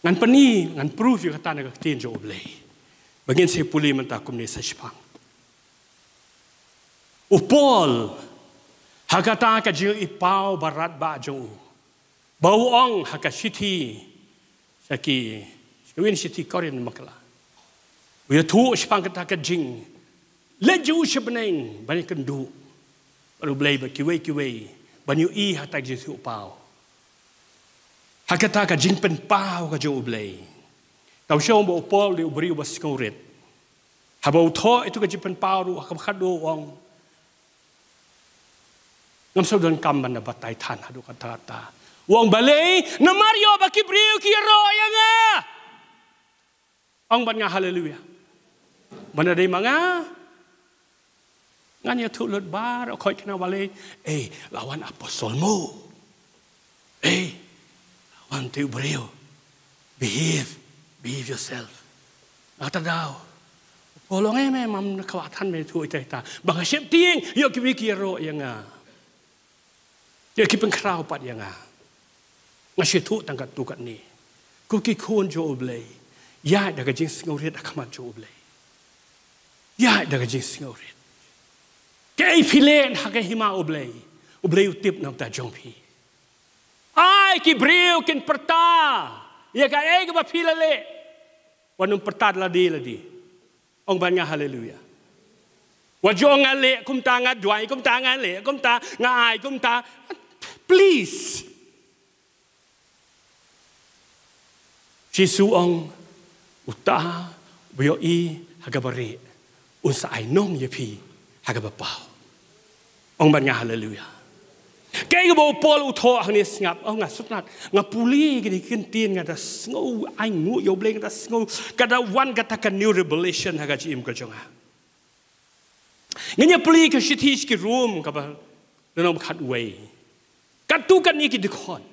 Ngan pyni, ngan proof ïa kata na ka ktien jong U Blei. Ba ngin sa pule mynta kumne sa shiphang. U Paul, ha kata ka jingïohi paw ba radbah jong u, ba u ong ha ka shithi sha ki, sha kawei na shithi Korinth bakla, u ïathuh shaphang kata ka jingleit jong u sha bneng ban ïakynduh bad U Blei bad kiwei kiwei, ban ïohi ha kata ka jingïathuhpaw, ha kata ka jingpynpaw ka jong U Blei. Tang shu ong ba u Paul u dei u briew ba sngewrit. Haba u thoh ïa katu ka jingpynpaw ruh, ha ka ba khatduh u ong, ngam sngewdon kam ban da batai than haduh katta katta. U ong balei? Namar ïoh ba ki briew ki ïaroh ïa nga. Ong bad nga haleluia. Ban da dei ma nga, ngan ïathuh lut baroh khoit khnang balei? Ei, la wan apostol mo. Ei, la wan te u briew. Behave, behave yourself. Na kata ka daw u Paul u ong, em, em, ngam kwah than ban ïathuh ita ita. Ba nga sheptieng ïoh kiwei ki ïaroh ïa nga, ïoh ki pynkhraw pat ïa nga. Nga shu ïathuh tang katto katne. Ko ki khun jong U Blei, ïaid da ka jingsngewrit ha khmat jong U Blei. Ïaid da ka jingsngewrit. Kaei phi leh ha ka hima U Blei, U Blei u tip na ka bynta jong phi. Ai ki briew kin pyrta ïa kaei kaba phi la leh. Wat nym pyrta lade lade. Ong bad nga haleluia. Wat ju ong nga leh kumta, nga duwai kumta, nga leh kumta, nga ai kumta. Please. Jisu u ong, uta uba ïohi ha kaba rieh, un sa ai nong ïa phi ha kaba paw. Ong bad nga haleluia. Kaei kaba u Paul u thoh hangne, sngap, oh, nga sngewtynnat, nga pule kine ki ktien, nga da sngew ainguh ïa U Blei, nga da sngew, ka da wan kata ka new revelation ha ka jingim ka jong nga. Ngin ïa pule ka shithi sha ki Rom kaba lynnong ba khatwei. Katto katne ki dkhot.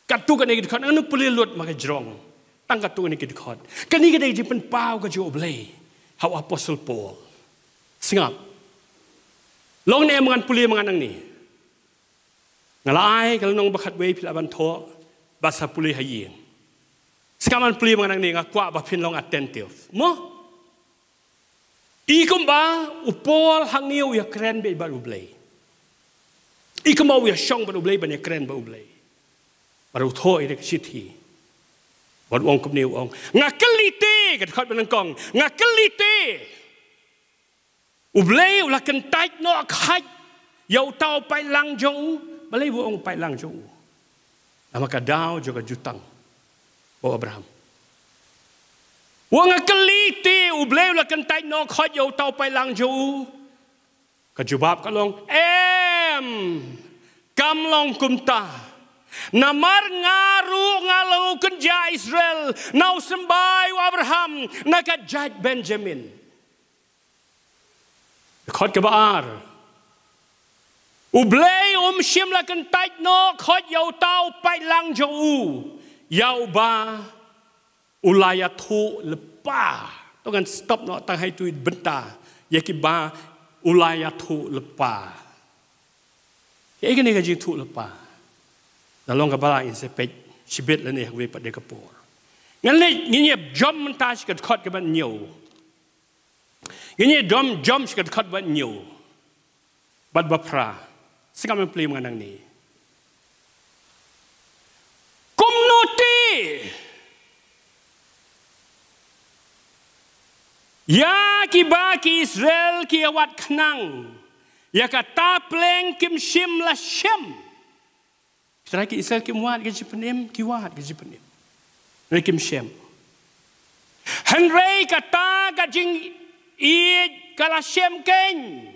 Katto katne ki dkhot, ngan ym pule lut ma ka jrong. Tang katto katne ki dkhot. Kane ka dei ka jingpynpaw ka jong U Blei ha u apostol Paul. Sngap. Long ne em ngan pule ma nga nangne? Nga la ai ka lynnong ba khatwei, phi lah ban thoh bad sa pule ha ïing. Sngap, ngan pule ma nga nangne, nga kwah ba phin long attentive. Mo? I kumba u Paul hangne u ïakren beit bad U Blei. I kumba u ïashong bad U Blei ban ïakren bad U Blei. Bad u thoh ïa ka shithi. Bad u ong kumne, u ong, nga kylli te, ka dkhot ba nyngkong, nga kylli te. U Blei u la kyntait noh khait ïa uta u paidlang jong u. Balei u ong paidlang jong u? Namar ka daw jong ka jutang. Ba u Abraham. Wa nga kylli te, U Blei u la kyntait noh khait ïa uta u paidlang jong u? Ka jubab ka long, em, kam long kumta. Namar nga ruh nga long u kynja Israel, na u symbai u Abraham, na ka jait Benjamin. Dkhot kaba ar. U Blei um shym la kyntait noh khait ïa uta u paidlang jong u, ïa uba u la ïathuh lypa. To ngan stop noh tang ha itu i bynta ïa kiba u la ïathuh lypa. Ïa kane ka jingthuh lypa, na long kaba la in sa peit shibit lane ha kawei pat de ka por. Ngan leit, ngin ïa jump mynta sha ka dkhot kaba hynñiew. Ngin ïa jump, jump sha ka dkhot ba hynñiew bad ba phra. Sngap, ngan plie ma nga nangne. Kumno te ïa kiba ki Israel ki ïa wad khnang, ïa kata pleng kim shym la shem. Trai ki Israel kim wad ka jingpynim, ki wad ka jingpynim. Hynrei kim shem. Hynrei kata ka jingïeit ka la shem keiñ.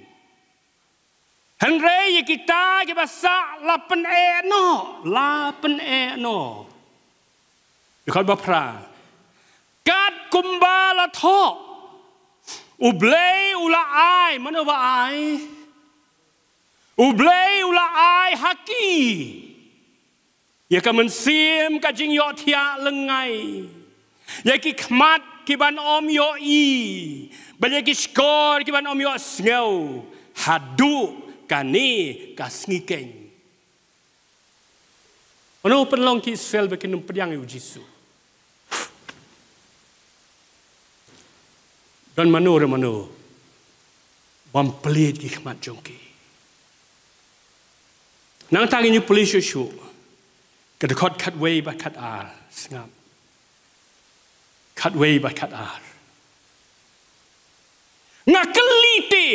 Hynrei ïa kita kiba sah la pyneh noh, la pyneh noh. Dkhot ba phra. Kat kumba la thoh, U Blei u la ai, mano ba ai? U Blei u la ai ha ki ïa ka mynsiem ka jingïohthiah lyngngai, ïa ki khmat ki ban ym ïohi, bad ïa ki shkor ki ban ym ïohsngew, haduh kane ka sngi keiñ. Mano pynlong ki Israel ba kin ym pdiang ïa u Jisu? Don mano re mano bym plied ki khmat jong ki? Nangta ngin ïa plie shuh shuh ka dkhot khatwei bad khatar. Sngap. Khatwei bad khatar. Nga kylli te,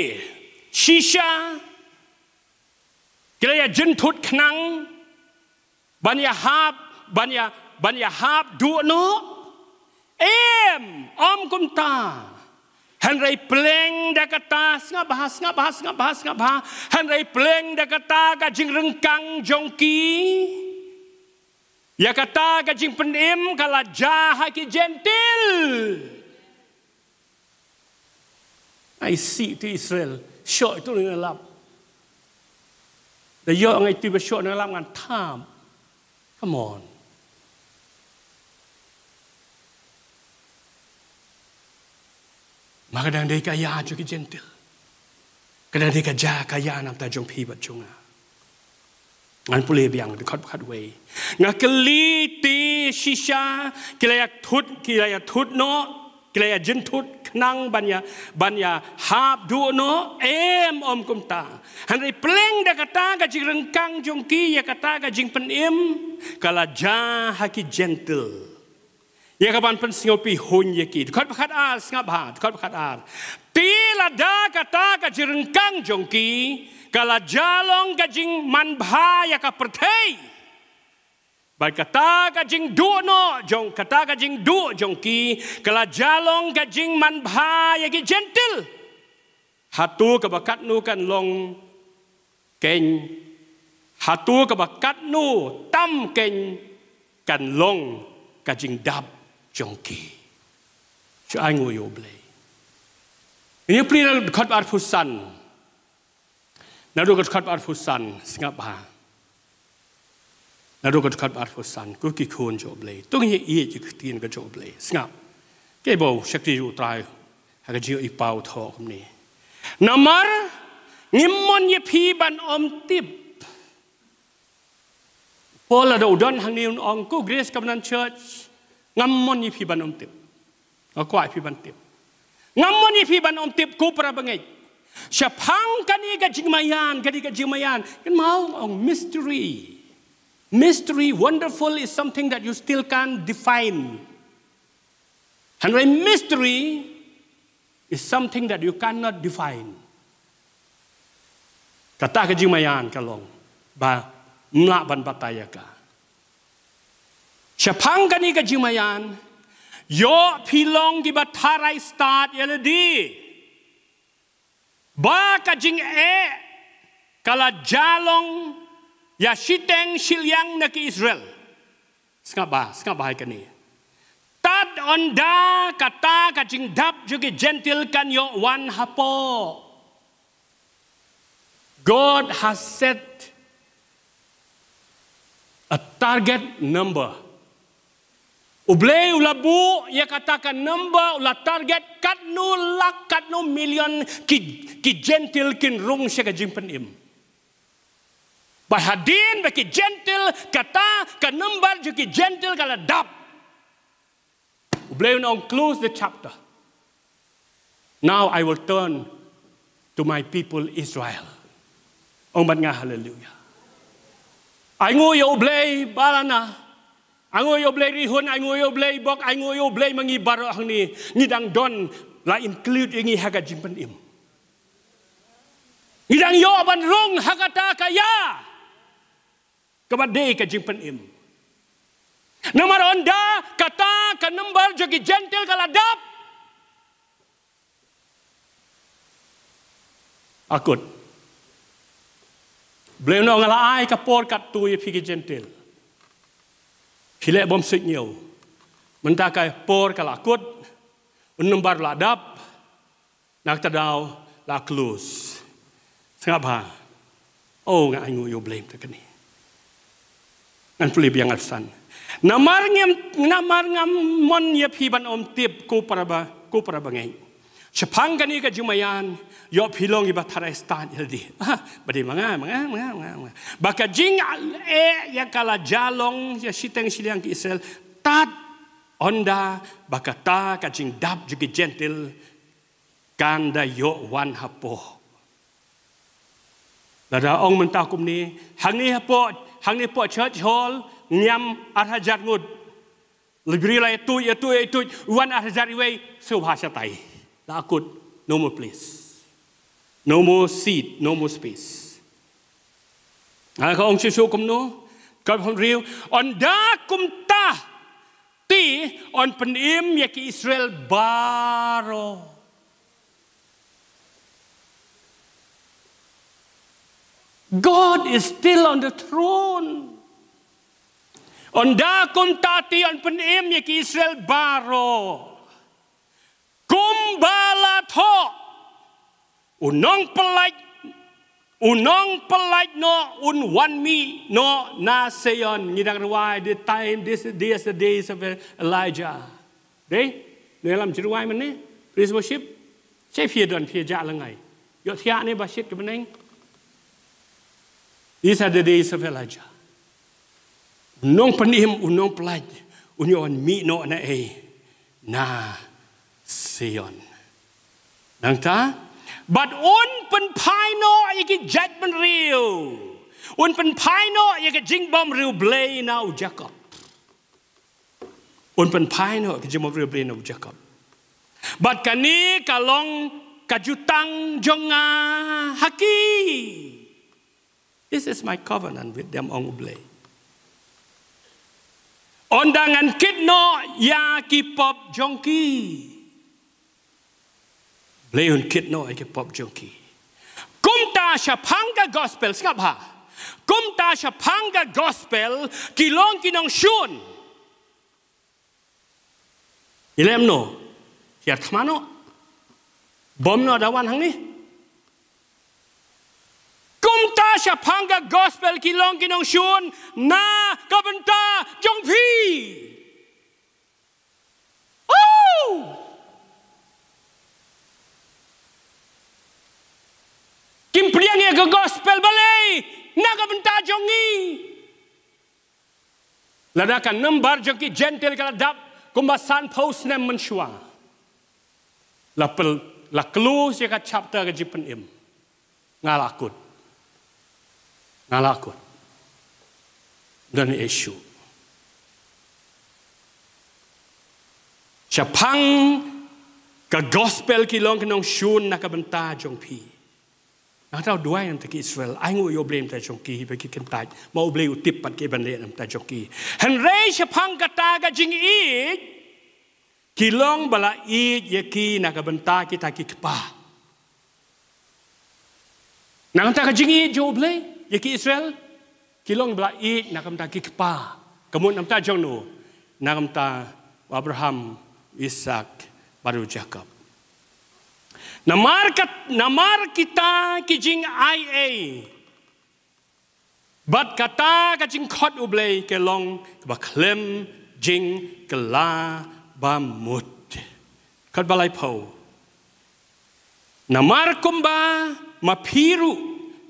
shisha ki la ïa jynthut khnang ban ïa hap, ban ïa, ban ïa hap duh noh? Em, ym kumta. Hynrei pleng da kata, sngap bha, sngap bha, sngap bha, sngap bha. Hynrei pleng da kata ka jingryngkang jong ki, ïa kata ka jingpynim ka la jia ha ki Jentil. Ai si tu Israel, shoh itu nalap. Da ïoh ngai tu ba shoh nalap ngan thap. Come on. Ma ka dang dei ka ïa jong ki Jentil. Ka dang dei ka jia ka ïa namar ta jong phi bad jong nga. Ngan pule biang dkhot khatwei. Nga kylli te shisha ki la ïa thut, ki la ïa thut noh, ki la ïa jynthut khnang ban ïa, ban ïa hap duh noh? Em, ym kumta. Hynrei pleng da kata ka jingryngkang jong ki ïa kata ka jingpynim ka la jia ha ki Jentil. Ïa ka ban pynsngewphi hun ïa ki. Dkhot ba khatar, sngap bha, dkhot ba khatar. Te lada kata ka jingryngkang jong ki ka la jia long ka jingmanbha ïa ka pyrthei, bad kata ka jingduh noh jong, kata ka jingduh jong ki ka la jia long ka jingmanbha ïa ki Jentil, hato kaba katno kan long keiñ, hato kaba katno tam keiñ kan long ka jingdap jong ki? Shu ainguh ïa U Blei. Ngin ïa plie na dkhot arphew san. Naduh ka dkhot arphew san, sngap bha. Naduh ka dkhot arphew san, ko ki khun jong U Blei. To ngin ïa ïeit ïa ka ktien ka jong U Blei. Sngap. Kaei ba u shakri U Trai ha ka jingïohi paw thoh kumne. Namar ngim mon ïa phi ban ym tip. Paul lada u don hangne un ong, ko Grace Covenant Church, ngam mon ïa phi ban ym tip. Nga kwah ïa phi ban tip. Ngam mon ïa phi ban ym tip, ko para bangeit. Shaphang kane ka jingmaïan, kane ka jingmaïan. Kynmaw, ong mystery. Mystery, wonderful is something that you still can't define. Hynrei mystery is something that you cannot define. Kata ka jingmaïan ka long ba ym lah ban batai ïa ka. Shaphang kane ka jingmaïan, ïoh phi long kiba tharai stad ïa lade. Ba ka jingeh ka la jia long ïa shiteng shiliang na ki Israel. Sngap bha, sngap bha ïa kane. Tad ynda kata ka jingdap jong ki Jentil kan ïoh wan hapoh. God has set a target number. U Blei u la buh ïa kata ka number, u la target katno lak, katno million ki, ki Jentil kin rung sha ka jingpynim. Ba hadien ba ki Jentil, kata ka number jong ki Jentil ka la dap. U Blei un ong, "Close the chapter. Now I will turn to my people Israel." Ong bad nga, haleluya. Ai nguh ïa U Blei baroh na. Ai nguh ïa U Blei rihun, ai nguh ïa U Blei bok, ai nguh ïa U Blei ma ngi baroh hangne. Ngi dang don, la include ïa ngi ha ka jingpynim. Ngi dang ïoh ban rung ha kata ka ïa kaba dei ka jingpynim. Namar ynda kata ka number jong ki Jentil ka la dap. Akut. Blei u ong, nga la ai ka por katto ïa phi ki Jentil. Phi leh bym suidñiew. Mynta ka por ka la kut. U number la dap. Na kata daw la close. Sngap bha. Oh, nga ai nguh ïa U Blei mynta kane. Ngan pule biang, ngan pynsan. Namar ngam, namar ngam mon ïa phi ban ym tip, ko para ba, ko para bangeit. Shaphang kane ka jingmaïan, ïoh phi long kiba tharai stad ïa lade. Ah, ba dei ma nga, ma nga, ma nga, ma nga, ma nga. Ba ka jingeh ïa ka la jia long ïa shiteng shiliang ki Israel. Tad ynda ba kata ka jingdap jong ki Jentil kan da ïoh wan hapoh. Lada ong mynta kumne, hangne hapoh, hangne hapoh church hall, ngiam ar hajar ngut. Library la ïa tuid, ïa tuid, ïa tuid, wan ar hajar iwei, sngewbha shatai. La kut, no more place. No more seat, no more space. Nga ka ong shisha kumno, ka hynriew, ynda kumta, te yn pynim ïa ki Israel baroh. God is still on the throne. Ynda kumta te yn pynim ïa ki Israel baroh. Kumba la thoh. U nongpyllait, u nongpyllait noh un wan mih noh na Zion. Ngi dang rwai, the time, this, these the days of Elijah. Dei, ne lam ju rwai mynne, praise worship. Che phi don phi ja lyngngai. Ïohthiah ne ba shit ki bneng. These are the days of Elijah. U nongpynim, u nongpyllait, un ïoh wan mih noh na ei. Na Zion. Nangta, bad un pynphai noh ïa ki jaitbynriew. Un pynphai noh ïa ka jingbymriewblei na u Jakob. Un pynphai noh ïa ka jingbymriewblei na u Jakob. Bad kane ka long ka jutang jong nga ha ki. This is my covenant with them, ong U Blei. Ynda ngan kit noh ïa ki pop jong ki. Blei un kit noh ïa ki pop jong ki. Kumta shaphang ka gospel, sngap bha. Kumta shaphang ka gospel, ki long ki nongshun. Ilem no, hiar thma no. Bom no da wan hangne. Kumta shaphang ka gospel ki long ki nongshun na ka bynta jong phi. Oh! Kim pdiang ïa ka gospel balei na ka bynta jong ngi. Lada ka number jong ki Gentile ka la dap kumba sanphew snem mynshuwa. La pel, la close ïa ka chapter ka jingpynim. Nga la kut. Nga la kut. Don issue. Shaphang ka gospel ki long ki nongshun na ka bynta jong phi. Nangta u duwai namar ki Israel, ai nguh ïa U Blei namar jong ki, ba ki kyntait, ma U Blei u tip pat kaei ban leh namar jong ki. Hynrei shaphang kata ka jingïeit, ki long ba la ïeit ïa ki na ka bynta kita ki kpa. Nangta ka jingïeit jong U Blei ïa ki Israel, ki long ba la ïeit na ka bynta ki kpa. Ka mut namar jong no, namar u Abraham, Isak, bad u Jakob. Namar kat, namar kita ki jingai ei, bad kata ka jingkhot U Blei ka long kaba khlem jingkylla ba mut. Khot ba laiphew. Namar kumba ma phi ruh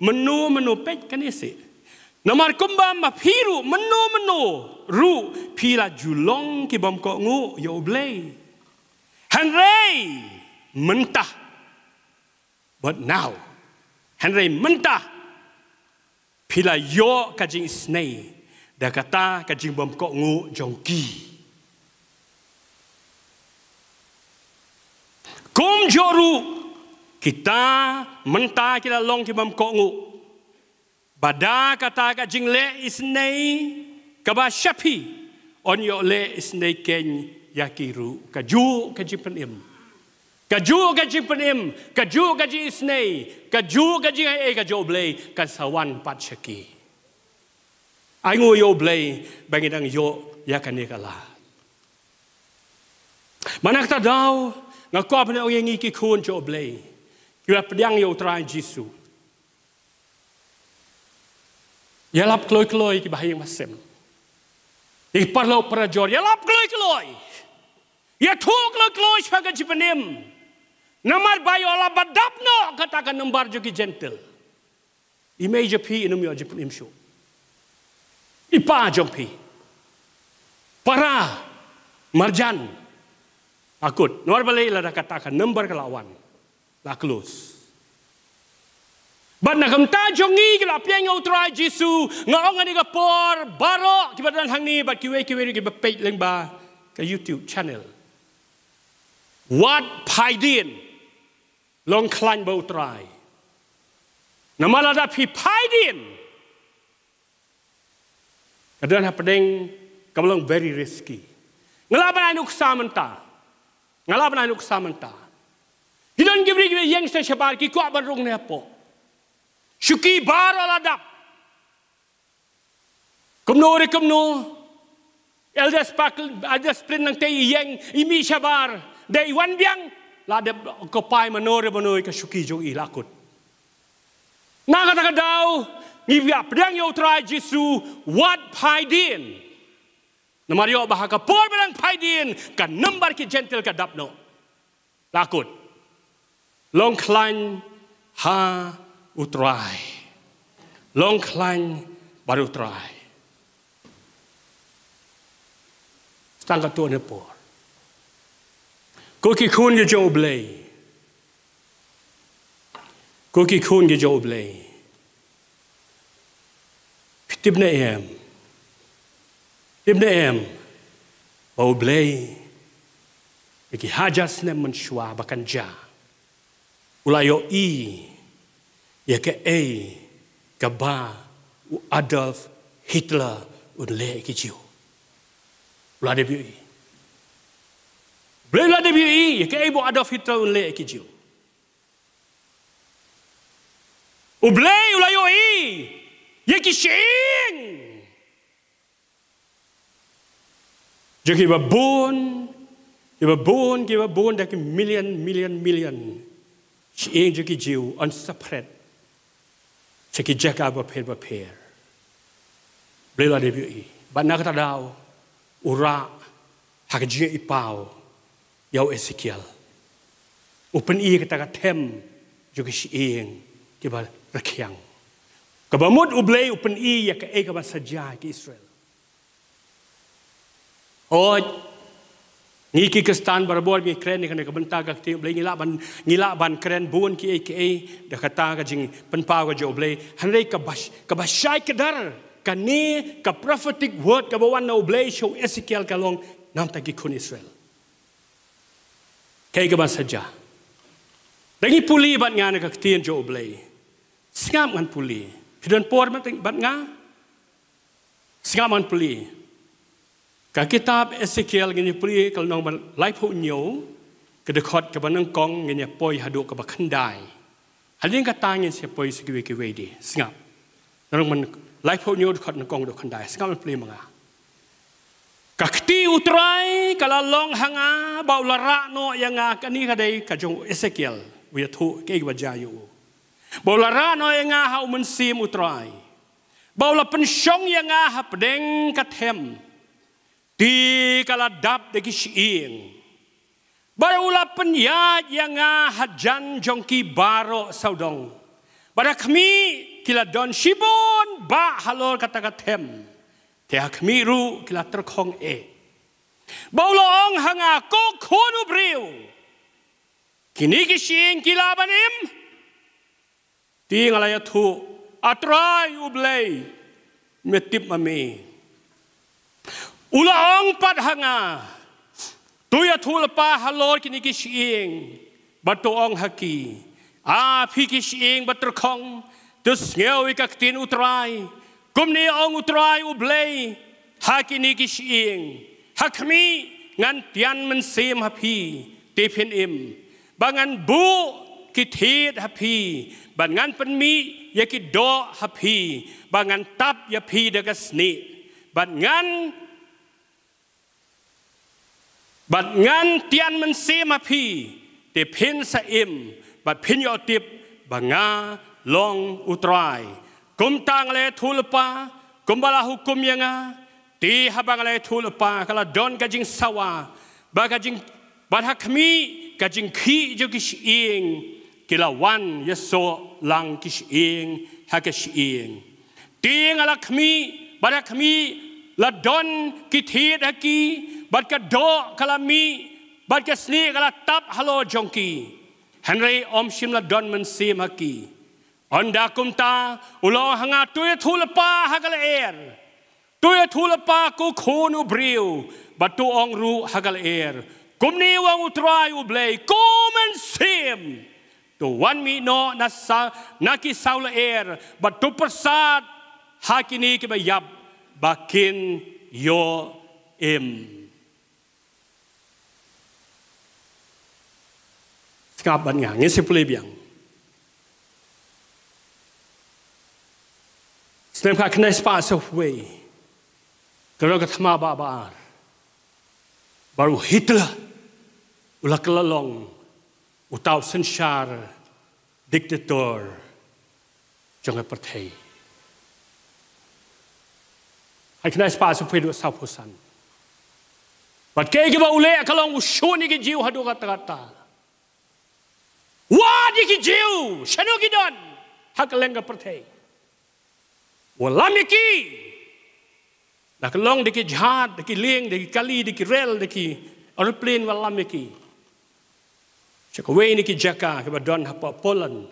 mynno mynno, peit kane seh. Namar kumba ma phi ruh mynno mynno ruh phi la ju long ki bym kohnguh ïa U Blei. Hynrei mynta, but now, hynrei mynta phi la ïoh ka jingisynei da kata ka jingbym kohnguh jong ki. Kumjuh ruh kita mynta ki la long ki bym kohnguh, ba da kata ka jingleh isynei kaba sha phi, yn ïoh leh isynei keiñ ïa ki ruh. Kajuh ka jingpynim, kajuh ka jingpynim, kajuh ka jingisynei, kajuh ka jingai ei ka jong U Blei kan sa wan pat sha ki. Ai nguh ïa U Blei ba ngi dang ïoh ïa kane ka lad. Namar kata ka daw nga kwah ban ong ïa ngi ki khun jong U Blei, kiba pdiang ïa U Trai Jisu, ïalap kloi kloi ki bahaïing bahasem, ïa ki paralok parajor, ïalap kloi kloi, ïathuh kloi kloi shaphang ka jingpynim. Namar ba ïoh la ba dap noh kata ka nombar jong ki Jentil. I mei jong phi in ym ïoh jingpynim shuh. I pa jong phi, para marjan, akut. Namar balei? Lada kata ka nombar ka la wan, la close. Bad na ka bynta jong ngi kiba la pdiang ïa U Trai Jisu, nga ong ha kane ka por, baroh kiba don hangne bad kiwei kiwei ruh kiba peit lyngba ka YouTube channel, wat phai dien, long khlaiñ bad U Trai. Namar lada phi phai dien, ka don hapdeng kaba long very risky. Nga lah ban ai nuksa mynta. Nga lah ban ai nuksa mynta. Ki don ki briew kiba ïeng sha shabar, ki kwah ban rung ne hapoh. Shuki baroh la dap. Kumno re kumno, Elder Sparkle, Elder Splin nangta i ïeng, i mih shabar, da i wan biang, la dep ko pai mano re mano ïa ka shuki jong i, la kut. Na kata ka daw, ngi ba pdiang ïa U Trai Jisu, wat phai dien. Namar ïoh ba ha ka por ba dang phai dien, ka nombar ki Jentil ka dap noh. La kut. Long khlaiñ ha U Trai. Long khlaiñ bad U Trai. Tang katto katne por. Ko ki khun ki jong U Blei. Ko ki khun ki jong U Blei. Phi tip ne em? Tip ne em ba U Blei, ïa ki hajar snem mynshuwa ba kan jia, u la ïohi ïa kaei kaba u Adolf Hitler un leh ïa ki Jiw? U la dep ïohi. U Blei u la dep ïohi ïa kaei ba u Adolf Hitler un leh ïa ki Jiw. U Blei u la ïohi ïa ki shyieng jong kiba bun, kiba bun, kiba bun da ki million, million, million. Shyieng jong ki Jiw yn separate sha ki jaka bapher bapher. U Blei u la dep ïohi. Bad na kata ka daw u rah ha ka jingïohi paw ïa u Esekiel. U pyni kata ka them jong ki shyieng kiba rkhiang. Kaba mut U Blei u pyni ïa kaei kaban sa jia ïa ki Israel. Hooid, ngi ki Khristan barabor ngi kren ïa kane ka bynta ka ktien U Blei, ngi lah ban, ngi lah ban kren bun kiei kiei da kata ka jingpynpaw ka jong U Blei. Hynrei kaba sh-, kaba shai kdar, kane ka prophetic word kaba wan na U Blei sha u Esekiel ka long namar ki khun Israel. Kaei kaban sa jia? Da ngi pule bad nga na ka ktien jong U Blei. Sngap ngan pule. Phi don por bad nga? Sngap ngan pule. Ka kitab Esekiel ngin ïa pule ka lynnong ba laiphew hynñiew, ka dkhot kaba nyngkong ngin ïa poi haduh kaba khyndai. Hadien kata ngin sa poi sa kiwei kiwei de. Sngap. Lynnong ba laiphew hynñiew, dkhot nyngkong haduh khyndai. Sngap ngan pule ma nga. Ka kti U Trai ka la long ha nga, ba u la rah noh ïa nga. Kane ka dei ka jong u Esekiel, u ïathuh kaei kaba jia ïa u. Ba u la rah noh ïa nga ha u Mynsiem U Trai, ba u la pynshong ïa nga hapdeng ka them, te ka la dap da ki shyieng. Bad u la pynïaid ïa nga hajan jong ki baroh sawdong. Bad ha khmih ki la don shibun bah halor kata ka them, te ha khmih ruh ki la tyrkhong eh. Ba u la ong ha nga, ko khun u briew, kine ki shyieng ki lah ban im? Te nga la ïathuh, A Trai U Blei, me tip ma me. U la ong pat ha nga, to ïathuh lypa halor kine ki shyieng, bad to ong ha ki, A phi ki shyieng ba tyrkhong, to sngew ïa ka ktien U Trai. Kumne ong U Trai U Blei ha kine ki shyieng, ha khmih ngan tian mynsiem ha phi, te phin im. Ba ngan buh ki thied ha phi, bad ngan pynmih ïa ki doh ha phi, ba ngan tap ïa phi da ka snieh, bad ngan bad ngan tian mynsiem ha phi, te phin sa im, bad phin ïoh tip ba nga long U Trai. Kumta nga la ïathuh lypa kumba la hukum ïa nga. Te haba nga la ïathuh lypa, ka la don ka jingsawa, ba ka jing bad ha khmih ka jingkhih jong ki shyieng ki la wan ïasoh lang ki shyieng ha ki shyieng. Te nga la khmih, bad ha khmih la don ki thied ha ki, bad ka doh ka la mih, bad ka snieh ka la tap halor jong ki. Hynrei ym shym la don mynsiem ha ki. Ynda kumta u la ong ha nga, to ïathuh lypa ha ka lyer. To ïathuh lypa, ko khun u briew, bad to ong ruh ha ka lyer, kumne u ong U Trai U Blei, ko mynsiem, to wan mih noh na sa, na ki saw lyer, bad to pyrsad ha kine kiba ïap ba kin ïoh im. Sngap bad nga, ngin sa pule biang. Snem khatkhyndai spah sawphew wei, ka long ka thma bah ba ar, ba u Hitler u la kylla long uta u synshar dictator jong ka pyrthei. Khatkhyndai spah sawphew wei haduh sawphew san. Bad kaei kaba u leh ka long u shun ïa ki Jiw haduh katta katta. Wad ïa ki Jiw shano ki don ha kylleng ka pyrthei. Wallam ïa ki. Da ka long da ki jhad, da ki lieng, da ki kali, da ki rel, da ki aeroplane, wallam ïa ki sha kawei na ki jaka kiba don hapoh Poland.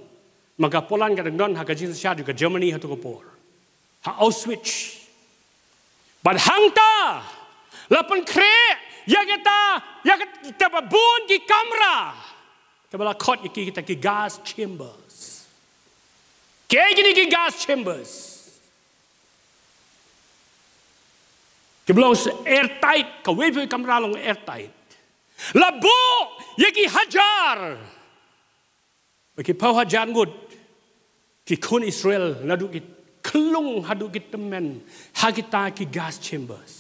Ma ka Poland ka dang don ha ka jingsynshar jong ka Germany ha kato ka por, ha Auschwitz. Bad hangta la pynkhreh ïa kita, ïa kita ba bun ki kamra kiba la khot ïa ki kita ki gas chambers. Kaei kine ki gas chambers? Kiba long airtight, kawei pa kawei kamra long airtight. La buh ïa ki hajar, ba ki phew hajar ngut ki khun Israel naduh ki khyllung haduh ki tymmen ha kita ki gas chambers.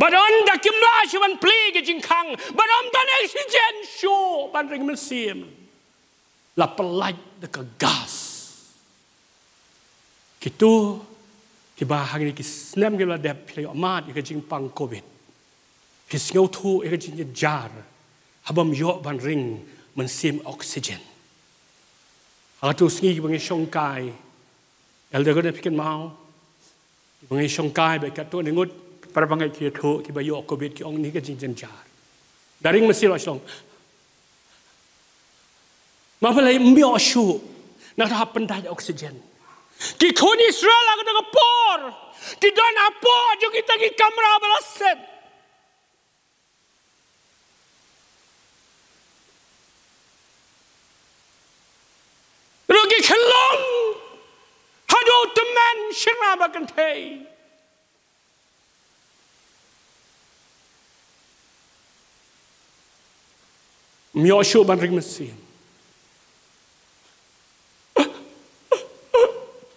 Bad ynda kim lah shuh ban plie ki jingkhang, bad ym don oxygen shuh ban ring mynsiem, la pyllait da ka gas. Kito kiba hangne ki snem kiba la dep, phi la ïoh mad ïa ka jingpang covid. Phi sngewthuh ïa ka jingjynjar haba ym ïoh ban ring mynsiem oxygen. Ha kato ka sngi kiba ngi shongkai, Elder Gordon, phi kynmaw, kiba ngi shongkai bad katto katne ngut para bangeit ki ïathuh, kiba ïoh covid ki ong kane ka jingjynjar. Da ring mynsiem la shlong. Ma balei? Ym ïoh shuh. Nangta hap pyndait oxygen. Ki khun Israel ha kata ka por ki don hapoh jong kita ki kamra ba la set. Ruh ki khyllung shynna ba kynthei. Ym ïoh shuh ban ring mynsiem.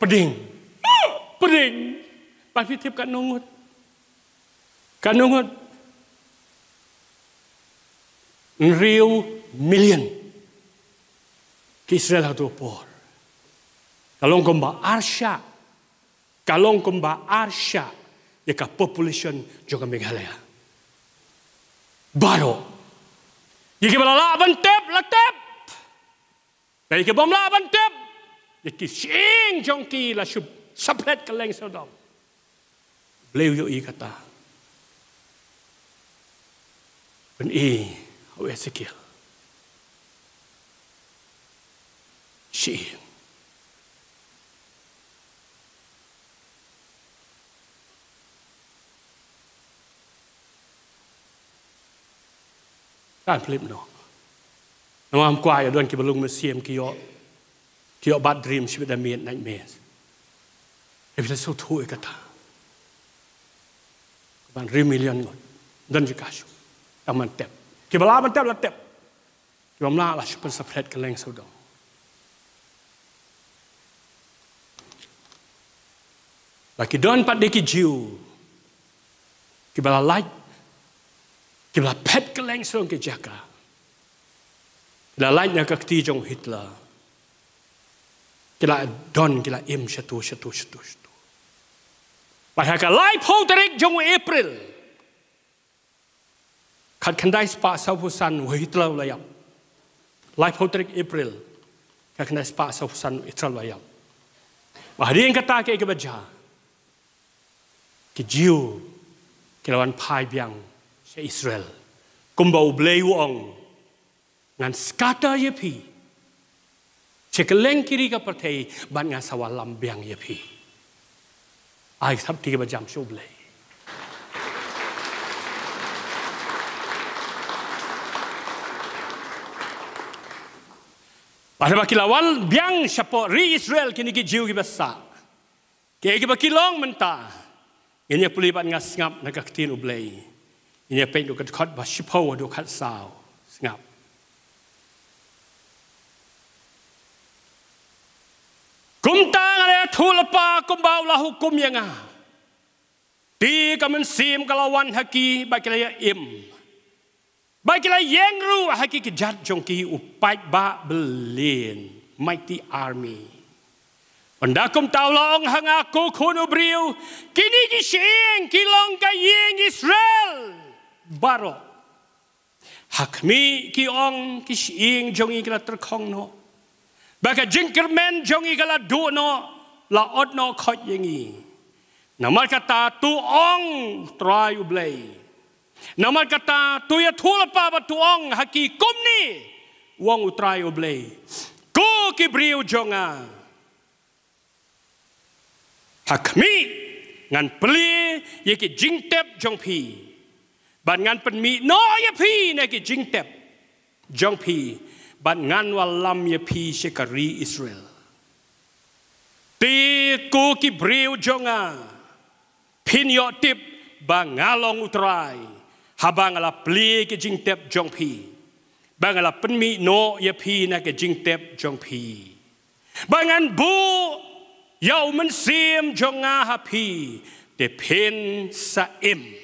Pdeng. Pdeng. Ba phi tip katno ngut. Katno ngut. Hynriew million. Ki Israel ha kato ka por. Ka long kumba arshah. Ka long kumba arshah ïa ka population jong ka Meghalaya. Baroh. Ïa kiba la lah ban tep, la tep. Ïa kiba ym lah ban tep, ïa ki shyieng jong ki la shu saphet kylleng sawdong. Blei u ïohi kata. Pyni ha u Esekiel. Shyieng. Kan flip noh. Namar ym kwah ïa don kiba lung mynsiem ki ïoh, ki ïoh bad dream shibit da miet nightmares. Ïa phi la sngewthuh ïa kata. Ban hynriew million ngut. Don jaka shu. Tang ban tep. Kiba lah ban tep la tep. Kiba ym lah la shu pynsaphet kylleng sawdong. Ba ki don pat de ki Jiw. Kiba la lait. Kiba la phet kylleng sawdong ki jaka. Ki la lait na ka kti jong Hitler. Ki la don, ki la im shatu, shatu, shatu, shatu. Bad ha ka laiphew tarik jong u April. Khatkhyndai spah sawphew san u Hitler u la ïap. Laiphew tarik April. Khatkhyndai spah sawphew san u Hitler u la ïap. Bad hadien kata kaei kaba jia. Ki Jiw. Ki la wan phai biang sha Israel. Kumba u Blei u ong. Ngan scatter ïa phi. Sha kylleng ki ri ka pyrthei, bad ngan sa wallam biang ïa phi. Ai, sngap kti ba jam sha u Blei. Bad haba ki la wan biang shapoh ri Israel kine ki Jiw kiba sah. Kiei kiba ki long mynta. Ngin ïa pule bad nga sngap na ka ktien u Blei. Ngin ïa peit na ka dkhot ba shiphew haduh khatsaw. Sngap. Kumta nga la ïathuh lypa kumba u la hukum ïa nga. Te ka mynsiem ka la wan ha ki ba ki la ïa im. Ba ki la ïeng ruh ha ki kjat jong ki u paidbah byllieng, mighty army. Ynda kumta u la ong ha nga ko khun u briew, kine ki shyieng ki long ka ïing Israel baroh. Ha khmih ki ong ki shyieng jong ngi ki la tyrkhong noh. Ba ka jingkyrmen jong ngi ka la duh noh, la ot noh khot ïa ngi. Namar kata to ong Trai u Blei. Namar kata to ïathuh lypa bad to ong ha ki kumne, u ong u Trai u Blei. Ko ki briew jong nga. Ha khmih ngan plie ïa ki jingtep jong phi. Bad ngan pynmih noh ïa phi na ki jingtep jong phi. Bad ngan wallam ïa phi sha ka ri Israel. Te ko ki briew jong nga. Phin ïoh tip ba nga long u Trai, haba nga la plie ki jingtep jong phi, ba nga la pynmih noh ïa phi na ki jingtep jong phi. Ba ngan buh ïa u mynsiem jong nga ha phi, te phin sa im.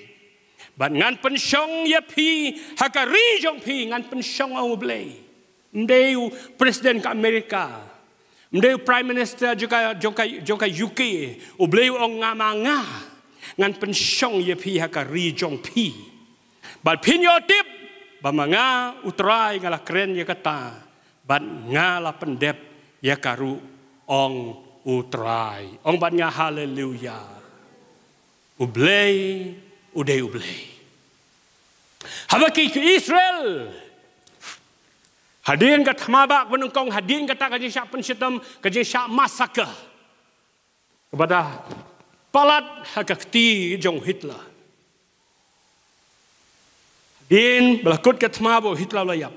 Bad ngan pynshong ïa phi ha ka ri jong phi, ngan pynshong, ong u Blei. Ym dei u president ka Amerika. Ym dei u Prime Minister jong ka, jong ka, jong ka U K, u Blei u ong nga ma nga. Ngan pynshong ïa phi ha ka ri jong phi. Bad phin ïoh tip, ba ma nga u Trai nga la kren ïa kata. Bad nga la pyndep ïa ka ruh ong u Trai. Ong bad nga haleluya. U Blei, u dei u Blei. Haba ki Israel. Hadien ka thma ba ka ba nyngkong, hadien kata ka jingshah pynshitom, ka jingshah massacre. Kaba da palat ha ka kti jong Hitler. Hadien ba la kut ka thma ba u Hitler u la ïap.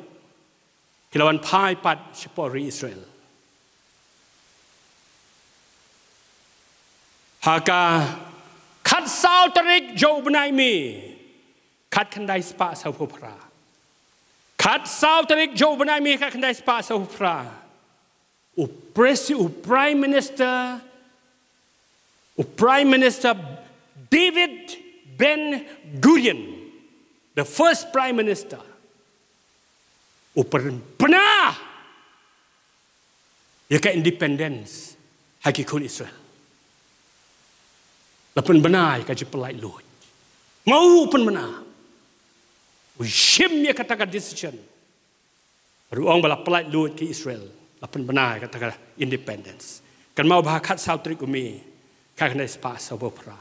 Ki la wan phai pat shapoh ri Israel. Ha ka khatsaw tarik jong u bnai May, khatkhyndai spah sawphew phra. Khatsaw tarik jong u bnai May, khatkhyndai spah sawphew phra. U presi-, u Prime Minister, u Prime Minister David Ben Gurion, the first Prime Minister, u pynbna ïa ka independence ha ki khun Israel. La pynbna ïa ka jingpyllait luid. Ma u pynbna. U shim ïa kata ka decision. Ruh ong ba la pyllait luid ki Israel. La pynbna ïa kata ka independence. Kynmaw ba ha khatsaw tarik u May, khatkhyndai spah sawphew phra,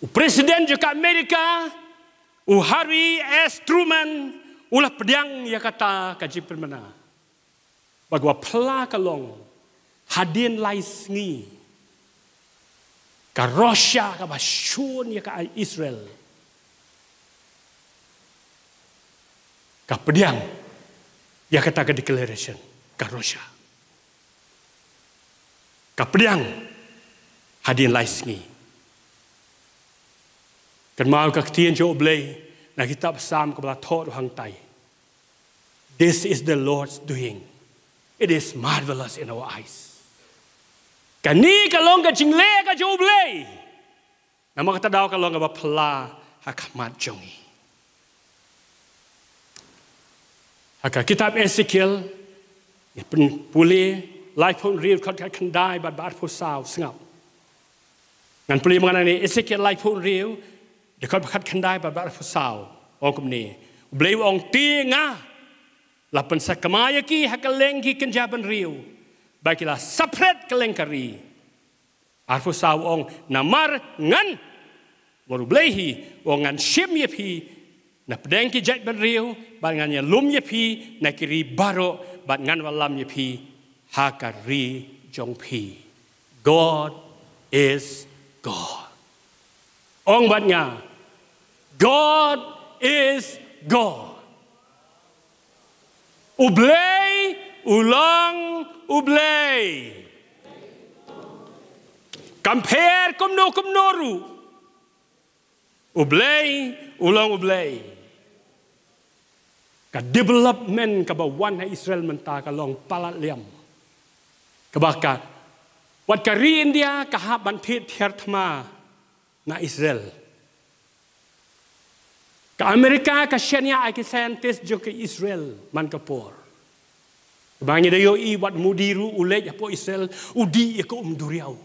u President jong ka America, u Harry S Truman, u la pdiang ïa kata ka jingpynbna. Bad kaba phylla ka long, hadien lai sngi, ka Russia kaba shun ïa ka Israel, ka pdiang ïa kata ka declaration, ka Russia. Ka pdiang hadien lai sngi. Kynmaw ka ktien jong U Blei na kitab Salm kaba la thoh ruh hangtai. This is the Lord's doing. It is marvelous in our eyes. Kane ka long ka jingleh ka jong U Blei. Namar kata ka daw ka long kaba phylla ha khmat jong ngi. Ha ka kitab Ezekiel, ngi pule laiphew hynriew, dkhot khatkhyndai bad ba arphew saw, sngap. Ngan pule ma nga hangne, Ezekiel laiphew hynriew, dkhot khatkhyndai bad ba arphew saw. Ong kumne. U Blei u ong, te nga la pynsakma ïa ki ha kylleng ki kynja bynriew, ba ki la saphriang kylleng ka ri. Arphew saw u ong, namar ngan, namar U Blei hi u ong, ngan shim ïa phi na pdeng ki jaitbynriew, bad ngan ïalum ïa phi na ki ri baroh, bad ngan wallam ïa phi ha ka ri jong phi. God is God. Ong bad nga, God is God. U Blei u long U Blei. Kam pher kumno kumno ruh, U Blei u long U Blei. Ka development kaba wan ha Israel mynta ka long palat liam. Kaba ka, wat ka ri India ka hap ban thied thiar thma na Israel. Ka America ka shaniah ïa ki scientist jong ka Israel man ka por. Ba ngi da ïohi wat Modi ruh u leit hapoh Israel, u dih ïa ka um duriaw.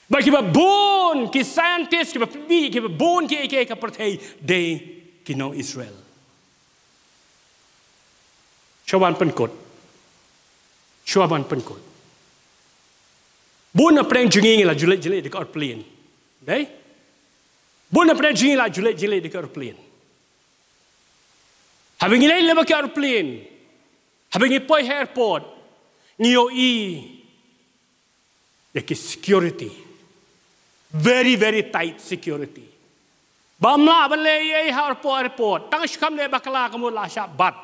Ba kiba bun ki scientist, kiba pynbeit, kiba bun kiei kiei ha ka pyrthei dei ki nong Israel. Shuwa ban pynkut. Shuwa ban pynkut. Bun na pdeng jong ngi ngi la ju leit jingïaleh da ka aeroplane. Dei? Bun na pdeng jong ngi la ju leit jingïaleh da ka aeroplane. Haba ngi leit lyngba ka aeroplane, haba ngi poi ha airport, ngi ïohi ïa ki security. Very, very tight security. Bym lah ban leh ei ei ha airport, airport. Tang shu kham leh bakla ka mut la shah bat,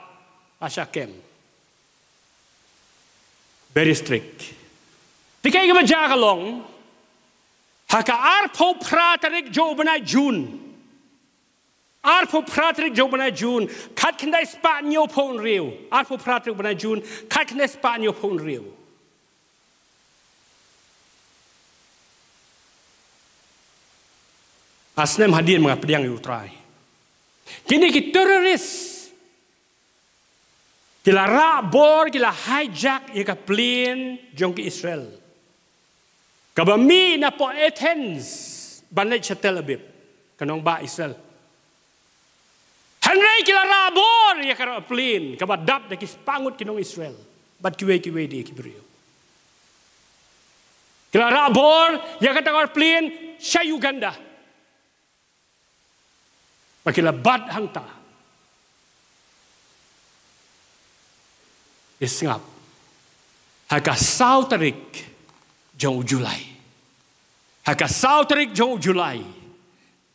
la shah kem. Very strict. Te kaei kaba jia ka long, ha ka arphew phra tarik jong u bnai June. Arphew phra tarik jong u bnai June, khatkhyndai spah hynñiewphew hynriew. Arphew phra tarik bnai June, khatkhyndai spah hynñiewphew hynriew. Ar snem hadien ba nga pdiang ïa U Trai, kine ki terrorist ki la rah bor, ki la hijack ïa ka plane jong ki Israel, kaba mih napoh Athens ban leit sha Tel Aviv, ka nongbah Israel. Hynrei ki la rah bor ïa ka aeroplane kaba dap da ki spah ngut ki nong Israel bad kiwei kiwei de ki briew. Ki la rah bor ïa kata ka aeroplane sha Uganda. Ba ki la bat hangta. Sngap. Ha ka saw tarik jong u July. Ha ka saw tarik jong u July,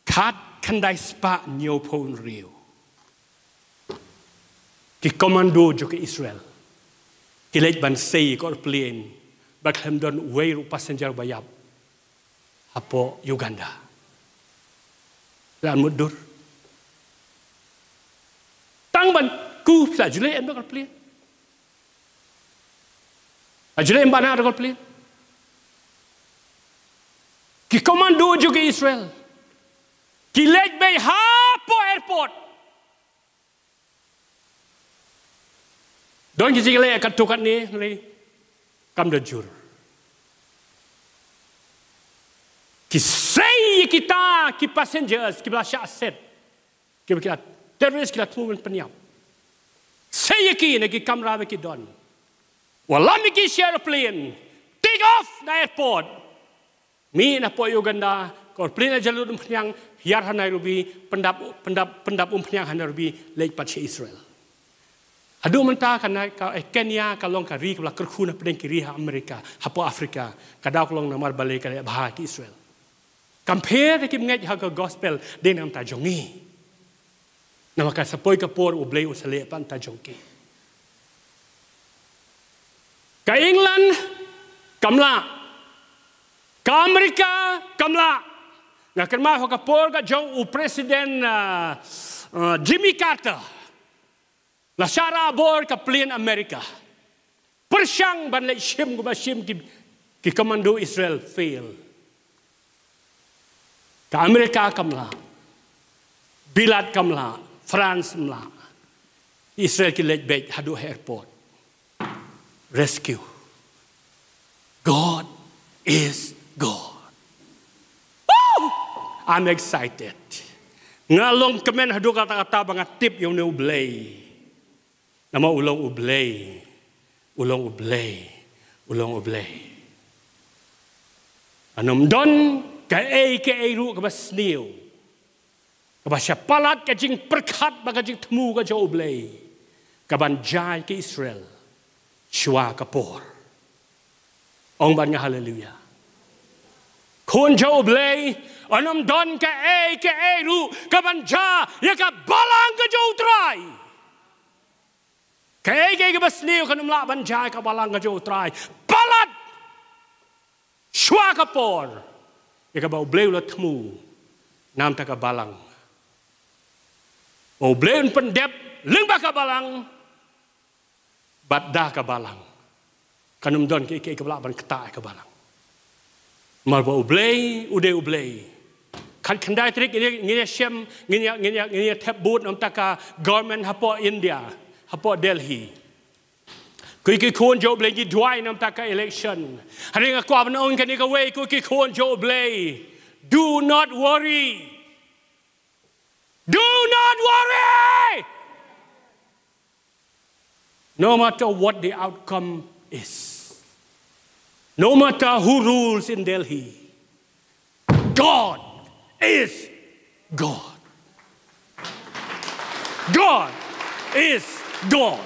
khatkhyndai spah hynñiewphew hynriew, ki commando jong ka Israel ki leit ban sei ïa ka aeroplane Bad khlem don uwei ruh passenger ba ïap hapoh Uganda. La mutdur. Tang ban ku phi la ju leh em da ka plane. La ju leh em bana da ka plane. Ki commando jong ki Israel ki leit beit hapoh airport. Don ki jingïaleh katto katne, hynrei kam da jur. Ki sei ïa kita ki passengers kiba la shah set, kiba ki terrorist ki la thmu ban pynïap. Sei ïa ki na ki kamra ba ki don. Wallam ïa ki sha aeroplane, take off na airport. Mih na pdeng Uganda, ka aeroplane la jan lut umphniang, hiar ha Nairobi, pyndap, pyndap, pyndap umphniang ha Nairobi, leit pat sha Israel. Haduh mynta ka na, ka, eh, Kenya ka long ka ri kaba la kyrkhu na pdeng ki ri ha Amerika, hapoh Afrika, ka daw ka long namar balei ka leh bha ki Israel. Kam pher da ki bangeit ha ka gospel, dei na ka bynta jong ngi. Namar ka sa poi ka por U Blei un sa leh pat na ka bynta jong ki. Ka England kam lah. Ka Amerika kam lah. Nga kynmaw ha ka por ka jong u President, ah, ah, Jimmy Carter. La shah rah bor ka plane Amerika. Pyrshang ban leit shim kumba shim ki, ki commando Israel, fail. Ka Amerika kam lah. Bilat kam lah. France kam lah. Israel ki leit beit haduh airport. Rescue. God is God. Woo! I'm excited. Nga long kmen haduh katta katta ba nga tip ïa une U Blei. Namar u long U Blei, u long U Blei, u long U Blei. Ngan ym don kaei kaei ruh kaba sniew, kaba shah palat ka jingpyrkhat bad ka jingthmu ka jong U Blei, kaban jia ïa ka Israel shuwa ka por. Ong bad nga haleluya. Khun jong U Blei, ngan ym don kaei kaei ruh kaban jia ïa ka balang ka jong U Trai. Kaei kaei kaba sniew kan ym lah ban jia ïa ka balang ka jong U Trai. Palat shuwa ka por ïa kaba U Blei u la thmu na ka bynta ka balang. U Blei un pyndep lyngba ka balang bad da ka balang. Kan ym don kiei kiei kiba lah ban ktah ïa ka balang. Namar ba U Blei u dei U Blei. Khatkhyndai tarik ngin ïa, ngin ïa shem, ngin ïa, ngin ïa, ngin ïa thep vote na ka bynta ka government hapoh India, hapoh Delhi. Ko ki khun jong U Blei, ngi duwai na ka bynta ka election. Hynrei nga kwah ban ong kane kawei, ko ki khun jong U Blei, do not worry. Do not worry. No matter what the outcome is, no matter who rules in Delhi, God is God. God is God.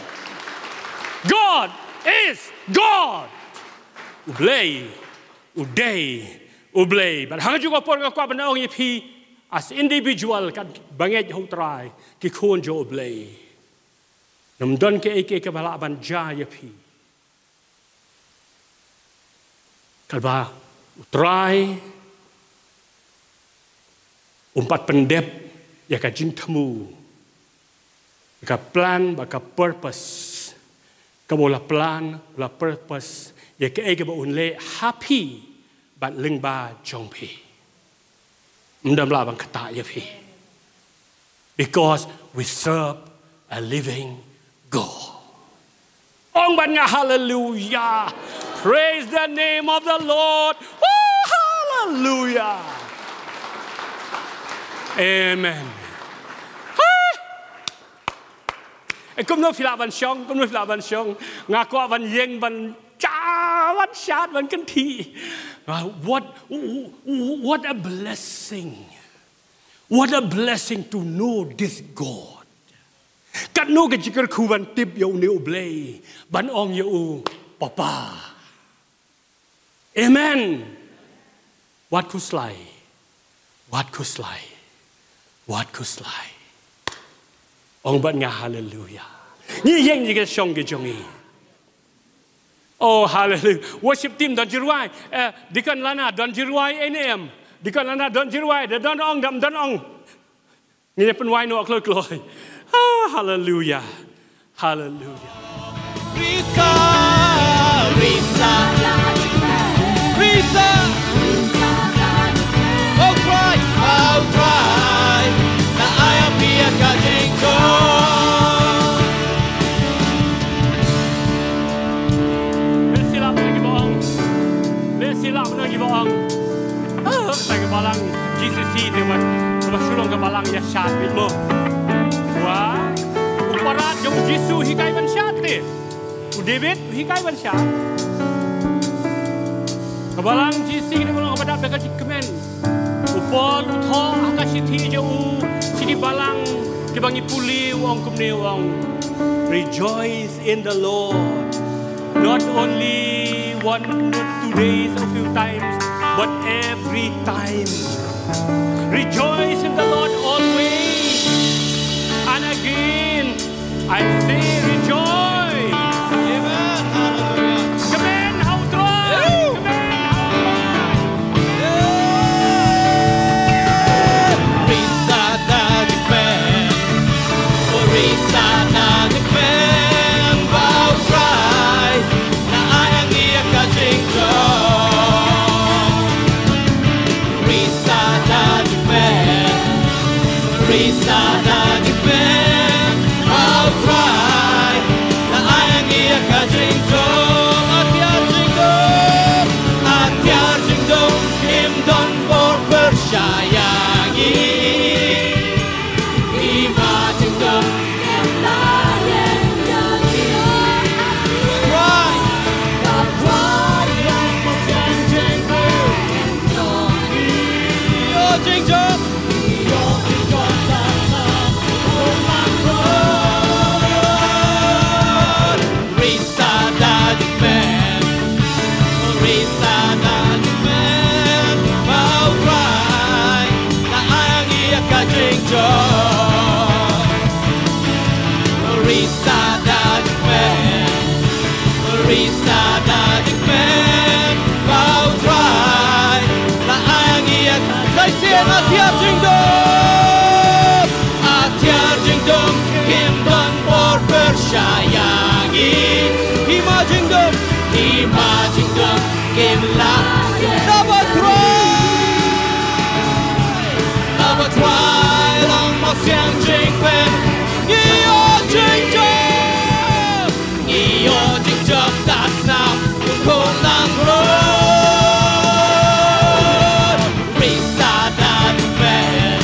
God is God. U Blei u dei U Blei. Bad ha kajuh ka por nga kwah ban ong ïa phi, as individual, kat bangeit ha U Trai, ki khun jong U Blei, ngan ym don kiei kiei kiba lah ban jia ïa phi. Katba U Trai um pat pyndep ïa ka jingthmu, ïa ka plan bad ka purpose kaba u la plan, u la purpose, ïa kaei kaba un leh ha phi bad lyngba jong phi. Ym dei lah ban ktah ïa phi. Because we serve a living God. Ong bad nga haleluya. Praise the name of the Lord. Oh, haleluya. Amen. Hai. Eh, kumno phi lah ban shong, kumno phi lah ban shong. Nga kwah ban ïeng ban sha, ban shad, ban kynthih. Ah, what, what a blessing. What a blessing to know this God. Katno ka jingkyrkhu ban tip ïa une U Blei, ban ong ïa u Papa. Amen. Wat khuslai. Wat khuslai. Wat khuslai. Ong bad nga haleluya. Ngi ïeng ïa ka shong ka jong ngi. Oh, haleluya. Worship team, don jingrwai. Eh, Deacon Lana, don jingrwai A N M. Deacon Lana, don jingrwai, da don ong, da don ong. Ngin ïa pynwai noh kloi kloi. Ah, haleluya. Haleluya. Risa, risa, risa. Oh, Trai, oh, Trai. Na ai ïa phi ïa ka jingjop. Leh sila bad ki ba ong. Leh sila bad ki ba ong. Ah, kata ka balang G C C te wat. Kaba shu long ka balang ïa shad beit mo. Wa. U parad jong u Jisu hikai ban shad te. U David hikai ban shad. Ka balang G C C te ba long kaba dap da ka jingkmen. U Paul u thoh ha ka shithi jong u sha ki balang kiba ngi pule, u ong kumne, u ong, "Rejoice in the Lord." Not only one or two days, a few times, but every time. Rejoice in the Lord always. And again, I say rejoice. Amen. Hallelujah. Kmen ha u Trai. Woo. Kmen ha u Trai. Risa da jingkmen. Risa da jingkmen ba u Trai. Na ai ïa ngi ïa ka jingjop. Risa da jingkmen. Risa da jingkmen. Oh, Trai. Na ai ïa ngi ïa ka jingjop. Atiar jingdum. Atiar jingdum. Kim don bor pyrshah ïa ngi. Hima jingdum. Risa da jingkmen, risa da jingkmen ba u Trai, na ai ïa ngi ïa ka jingjop. Risa da jingkmen, risa da jingkmen ba u Trai, na ai ïa ngi ïa ka. Sa shisien, atiar jingdum, atiar jingdum, kim don bor pyrshah ïa ngi. Hima jingdum, hima jingdum, kim lah. Naba u Trai, naba u Trai, long mawsiang jingpynïoh jingjop. Ngi ïoh jingjop da snam khun langbrot. Risa da jingkmen,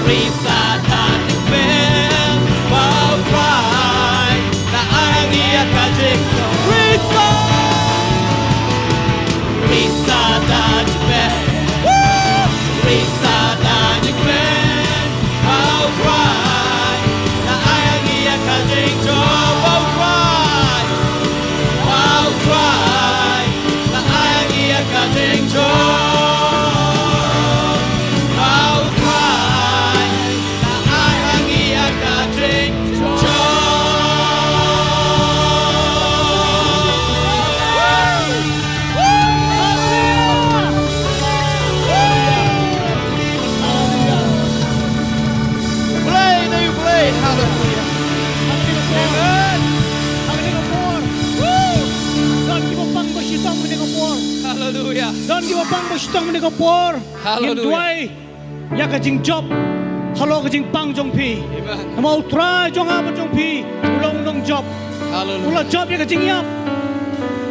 risa da jingkmen ba u Trai, na ai ïa ngi ïa ka jingkmen. Risa, risa da jingkmen. Woo! Risa da jingkmen. Ba u Trai, na ai ïa ngi ïa ka jingjop, ba u Trai. Ba u Trai, na ai ïa ngi ïa ka jingjop. Ba u Trai, na ai ïa ngi ïa ka jingjop. Blei, blei, blei. Haleluya. Amen. Don kiba pang ba shitom mynne ka por. Haleluya. Don kiba pang ba shitom mynne ka por. Haleluya. Ngin duwai ïa ka jingjop halor ka jingpang jong phi. Amen. Namar u Trai jong nga bad jong phi u long u nongjop. Haleluya. U la jop ïa ka jingïap.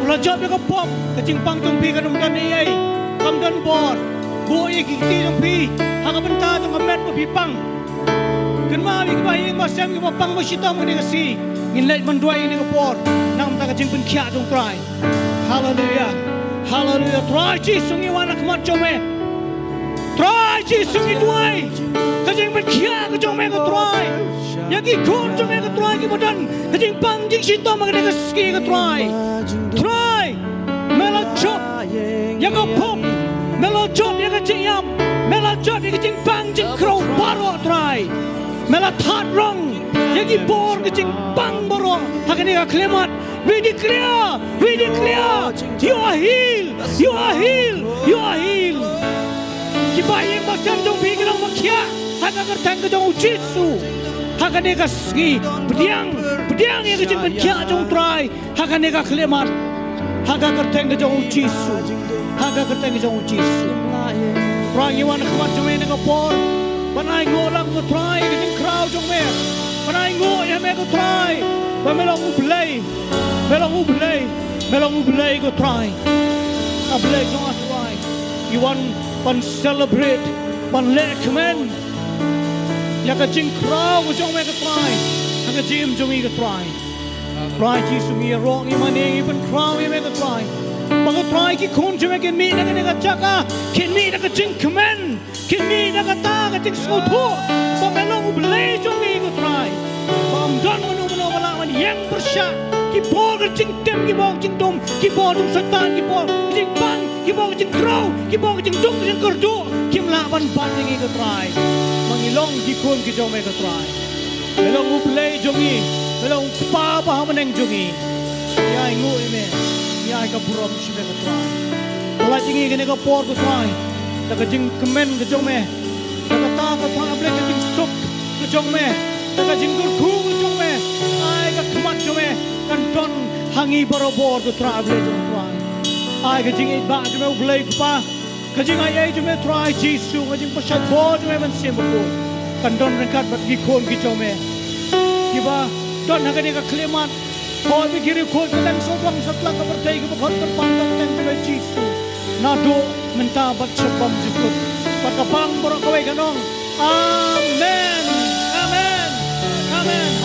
U la jop ïa ka pop. Ka jingpang jong phi kam don ei ei, kam don bor. Buh ïa ki kti jong phi ha ka bynta jong ka met ba phi pang. Kynmaw ïa kiba ïing ba sem, kiba pang ba shitom kane ka sngi. Ngin leit ban duwai kane ka por na ka bynta ka jingpynkhiah jong u Trai. Haleluya. Haleluya. Trai Jisu, ngi wan ha khmat jong me. Trai Jisu, ngi duwai ka jingpynkhiah ka jong me ko Trai. Ïa ki khun jong me ko Trai kiba don ka jingpang jingshitom ha kane ka sngi ko Trai. Trai, me la jop ïa ka pop, me la jop ïa ka jingïap, me la jop ïa ka jingpang jingkhrew baroh Trai. Me la thad rong ïa ki bor ka jingpang baroh ha kane ka khyllipmat. We declare, we declare, you are healed, you are healed, you are healed. Ki ba ïing ba sem jong phi ki long ba khiah ha ka kyrteng ka jong u Jisu. Ha kane ka sngi, pdiang, pdiang ïa ka jingpynkhiah jong u Trai ha kane ka khyllipmat, ha ka kyrteng ka jong u Jisu. Ha ka kyrteng ka jong u Jisu. Trai, ngi wan ha khmat jong me ha kane ka por ban ainguh lang, ko Trai, ka jingkhraw jong me, ban ainguh ïa me, ko Trai, ba me long U Blei. Me long U Blei, me long U Blei, ko Trai. A Blei jong nga, Trai, ngi wan ban celebrate, ban leh kmen ïa ka jingkhraw ka jong me, ko Trai, ha ka jingim jong ngi, ko Trai. Trai Jisu, ngi ïaroh, ngi mane, ngi pynkhraw ïa me, ko Trai, ba, ko Trai, ki khun jong me kin mih na kane ka jaka, kin mih na ka jingkmen, kin mih na kata ka jingsngewthuh ba me long U Blei jong ngi, ko Trai. Ba ym don mano mano ba lah ban ïeng pyrshah. Ki bor ka jingtim, ki bor ka jingdum, ki bor jong Satan, ki bor ka jingbang, ki bor ka jingkhraw, ki bor ka jingdum, ka jingkyrduh, kim lah ban bat ïa ngi, ko Trai. Ma ngi long ki khun ki jong me, ko Trai. Me long U Blei jong ngi, me long U Kpa ba ha bneng jong ngi. Ngi ainguh ïa me, ngi ai ka burom sha me, ko Trai. Pynlait ïa ngi kane ka por, ko Trai, da ka jingkmen ka jong me, da kata, ko Trai, A Blei, ka jingsuk ka jong me, da ka jingkyrkhu ka jong me. Ai ka khmat jong me kan don ha ngi barabor, ko Trai, A Blei jong ngi, Trai. Ai ka jingïeit ba jong me, U Blei Kpa, ka jingai ei jong me, Trai Jisu, ka jingpynshlur jong me Mynsiem Bakhuid, kan don ryngkat bad ki khun ki jong me, ki ba don ha kane ka khyllipmat. Hooid, ba ki riewkhuid ka dang sawdong satlak ka pyrthei, ki ba khot kyrpang ka kyrteng jong me, Jisu, naduh mynta bad shaphang jukut, bad ka bang baroh kawei kan ong, Amen. Amen. Amen.